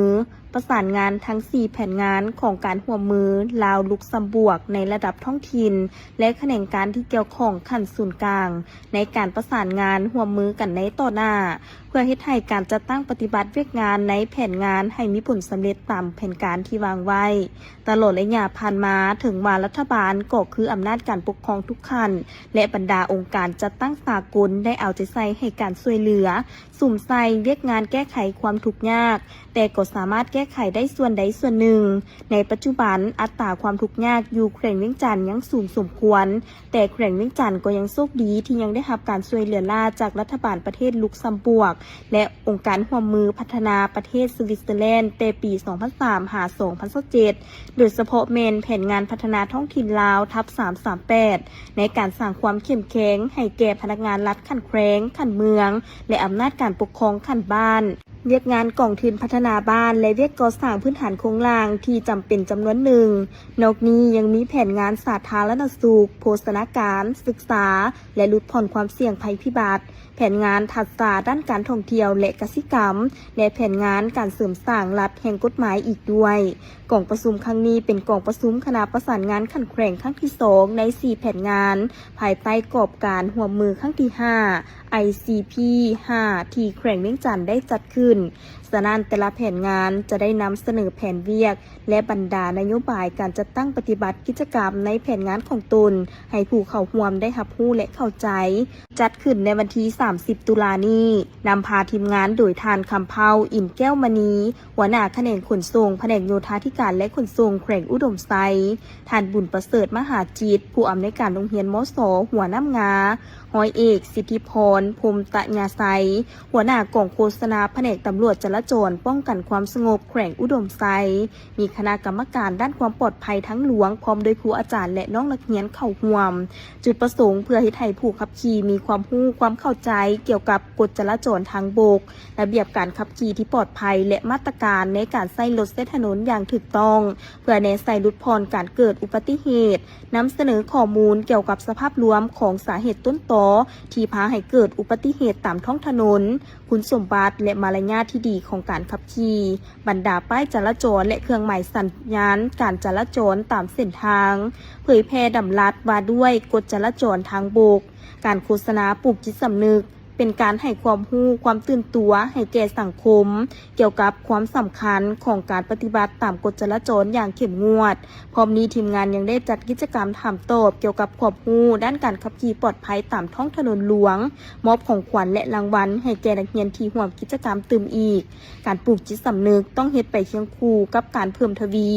ປະສານງານທັງສີ່ແຜນງານຂອງການຮ່ວມມືລາວ-ລຸກຊຳບວກໃນລະດັບທ້ອງຖິ່ນ ແລະ ຂະແໜງການທີ່ກ່ຽວຂ້ອງຂັ້ນສູນກາງ ໃນການປະສານງານຮ່ວມມືກັນໃນຕໍ່ໜ້າ ເພື່ອເຮັດໃຫ້ການຈັດຕັ້ງປະຕິບັດວຽກງານໃນແຜນງານໃຫ້ມີຜົນສຳເລັດຕາມແຜນການທີ່ວາງໄວ້. ຕະຫຼອດໄລຍະຜ່ານມາ, ເຖິງວ່າລັດຖະບານກໍຄືອຳນາດການປົກຄອງທຸກຂັ້ນ ແລະ ບັນດາອົງການຈັດຕັ້ງສາກົນໄດ້ເອົາໃຈໃສ່ໃຫ້ການຊ່ວຍເຫຼືອ ສຸມໃສ່ວຽກງານແກ້ໄຂຄວາມທຸກຍາກ, ແຕ່ກໍສາມາດແກ້ໄຂໄດ້ສ່ວນໃດສ່ວນໜຶ່ງ. ໃນປັດຈຸບັນ, ອັດຕາຄວາມທຸກຍາກຢູ່ແຂວງວຽງຈັນຍັງສູງສົມຄວນ, ແຕ່ແຂວງວຽງຈັນກໍຍັງໂຊກດີທີ່ຍັງໄດ້ຮັບການຊ່ວຍເຫຼືອລ້າຈາກລັດຖະບານປະເທດລຸກຊຳບວກ ແລະ ອົງການຮ່ວມມືພັດທະນາປະເທດສະວິດເຊີແລນ ແຕ່ປີສອງພັນສາມຫາສອງພັນຊາວເຈັດ ໂດຍສະເພາະແມ່ນແຜນງານພັດທະນາທ້ອງຖິ່ນລາວ ທັບສາມສາມແປດ ໃນການສ້າງຄວາມເຂັ້ມແຂງໃຫ້ແກ່ພະນັກງານລັດຂັ້ນແຂວງ, ຂັ້ນເມືອງ ແລະ ອຳນາດການປົກຄອງຂັ້ນບ້ານ, ວຽກງານກອງທຶນພັດທະນາບ້ານ ແລະ ວຽກກໍ່ສ້າງພື້ນຖານໂຄງລ່າງທີ່ຈຳເປັນຈຳນວນໜຶ່ງ. ນອກນີ້ຍັງມີແຜນງານສາທາລະນະສຸກ, ໂພຊະນາການ, ສຶກສາ ແລະ ຫຼຸດຜ່ອນຄວາມສ່ຽງໄພພິບັດ, ແຜນງານທັກສະດ້ານການທ່ອງທ່ຽວ ແລະ ກະສິກຳ ແລະ ແຜນງານການເສີມສ້າງລັດແຫ່ງກົດໝາຍອີກດ້ວຍ. ກອງປະຊຸມຄັ້ງນີ້ເປັນກອງປະຊຸມຄະນະປະສານງານຂັ້ນແຂວງຄັ້ງທີສອງ ໃນສີ່ແຜນງານ ພາຍໃຕ້ກອບການຮ່ວມມືຄັ້ງທີຫ້າ ໄອຊີພີຫ້າ ທີ່ແຂວງວຽງຈັນໄດ້ຈັດຂຶ້ນ. ສະນັ້ນ, ແຕ່ລະແຜນງານຈະໄດ້ນຳສະເໜີແຜນວຽກ ແລະ ບັນດານະໂຍບາຍການຈັດຕັ້ງປະຕິບັດກິດຈະກຳໃນແຜນງານຂອງຕົນ ໃຫ້ຜູ້ເຂົ້າຮ່ວມໄດ້ຮັບຮູ້ ແລະ ເຂົ້າໃຈ. ຈັດຂຶ້ນໃນວັນທີສາມສິບ ຕຸລານີ້, ນຳພາທີມງານໂດຍທ່ານ ຄຳເພົ້າ ອິນແກ້ວມະນີ ຫົວໜ້າຂະແໜງຂົນສົ່ງ ພະແນກໂຍທາທິການ ແລະ ຂົນສົ່ງແຂວງອຸດົມໄຊ, ທ່ານ ບຸນປະເສີດ ມະຫາຈິດ ຜູ້ອຳນວຍການໂຮງຮຽນ ມສ ຫົວນ້ຳງາ, ຮ້ອຍເອກ ສິດທິພອນ ພົມຕະຍາໄຊ ຫົວໜ້າກອງໂຄສະນາພະແນກຕຳຫຼວດຈະລາຈອນປ້ອງກັນຄວາມສະຫງົບແຂວງອຸດົມໄຊ, ມີຄະນະກຳມະການດ້ານຄວາມປອດໄພທາງຫຼວງ ພ້ອມດ້ວຍຄູອາຈານ ແລະ ນ້ອງນັກຮຽນເຂົ້າຮ່ວມ. ຈຸດປະສົງເພື່ອເຮັດໃຫ້ຜູ້ຂັບຂີ່ມີຄວາມຮູ້ຄວາມເຂົ້າໃຈກ່ຽວກັບກົດຈະລາຈອນທາງບົກ, ລະບຽບການຂັບຂີ່ທີ່ປອດໄພ ແລະ ມາດຕະການໃນການໃຊ້ລົດໃຊ້ຖະໜົນຢ່າງຖືກຕ້ອງ, ເພື່ອແນໃສ່ຫຼຸດຜ່ອນການເກີດອຸບັດຕິເຫດ, ນຳສະເໜີຂໍ້ມູນກ່ຽວກັບສະພາບລວມຂອງສາເຫດຕົ້ນຕໍທີ່ພາໃຫ້ເກີດອຸບັດຕິເຫດຕາມທ້ອງຖະໜົນ, ຄຸນສົມບັດ ແລະ ມາລະຍາດທີ່ດີຂອງການຂັບຂີ່, ບັນດາປ້າຍຈະລາຈອນ ແລະ ເຄື່ອງໝາຍສັນຍານການຈະລາຈອນຕາມເສັ້ນທາງ, ເຜີຍແຜ່ດຳລັດວ່າດ້ວຍກົດຈະລາຈອນທາງບົກ, ການໂຄສະນາປູກຈິດສຳນຶກ, ເປັນການໃຫ້ຄວາມຮູ້ຄວາມຕື່ນຕົວໃຫ້ແກ່ສັງຄົມ ກ່ຽວກັບຄວາມສຳຄັນຂອງການປະຕິບັດຕາມກົດຈະລາຈອນຢ່າງເຂັ້ມງວດ. ພ້ອມນີ້, ທີມງານຍັງໄດ້ຈັດກິດຈະກຳຖາມຕອບກ່ຽວກັບຄວາມຮູ້ດ້ານການຂັບຂີ່ປອດໄພຕາມທ້ອງຖະໜົນຫຼວງ, ມອບຂອງຂວັນ ແລະ ລາງວັນໃຫ້ແກ່ນັກຮຽນທີ່ຮ່ວມກິດຈະກຳຕື່ມອີກ. ການປູກຈິດສຳນຶກຕ້ອງເຮັດໄປຄຽງຄູ່ກັບການເພີ່ມທະວີ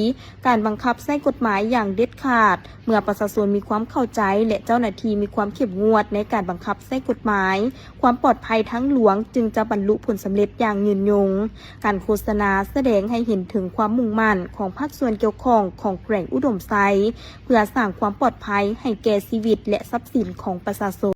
ການບັງຄັບໃຊ້ກົດໝາຍຢ່າງເດັດຂາດ. ເມື່ອປະຊາຊົນມີຄວາມເຂົ້າໃຈ ແລະ ເຈົ້າໜ້າທີ່ມີຄວາມເຂັ້ມງວດໃນການບັງຄັບໃຊ້ກົດໝາຍ, ຄວາມປອດໄພທາງຫຼວງຈຶ່ງຈະບັນລຸຜົນສຳເລັດຢ່າງຍືນຍົງ. ການໂຄສະນາສະແດງໃຫ້ເຫັນເຖິງຄວາມມຸ່ງໝັ້ນຂອງພາກສ່ວນກ່ຽວຂ້ອງຂອງແຂວງອຸດົມໄຊ ເພື່ອສ້າງຄວາມປອດໄພໃຫ້ແກ່ຊີວິດ ແລະ ຊັບສິນຂອງປະຊາຊົນ.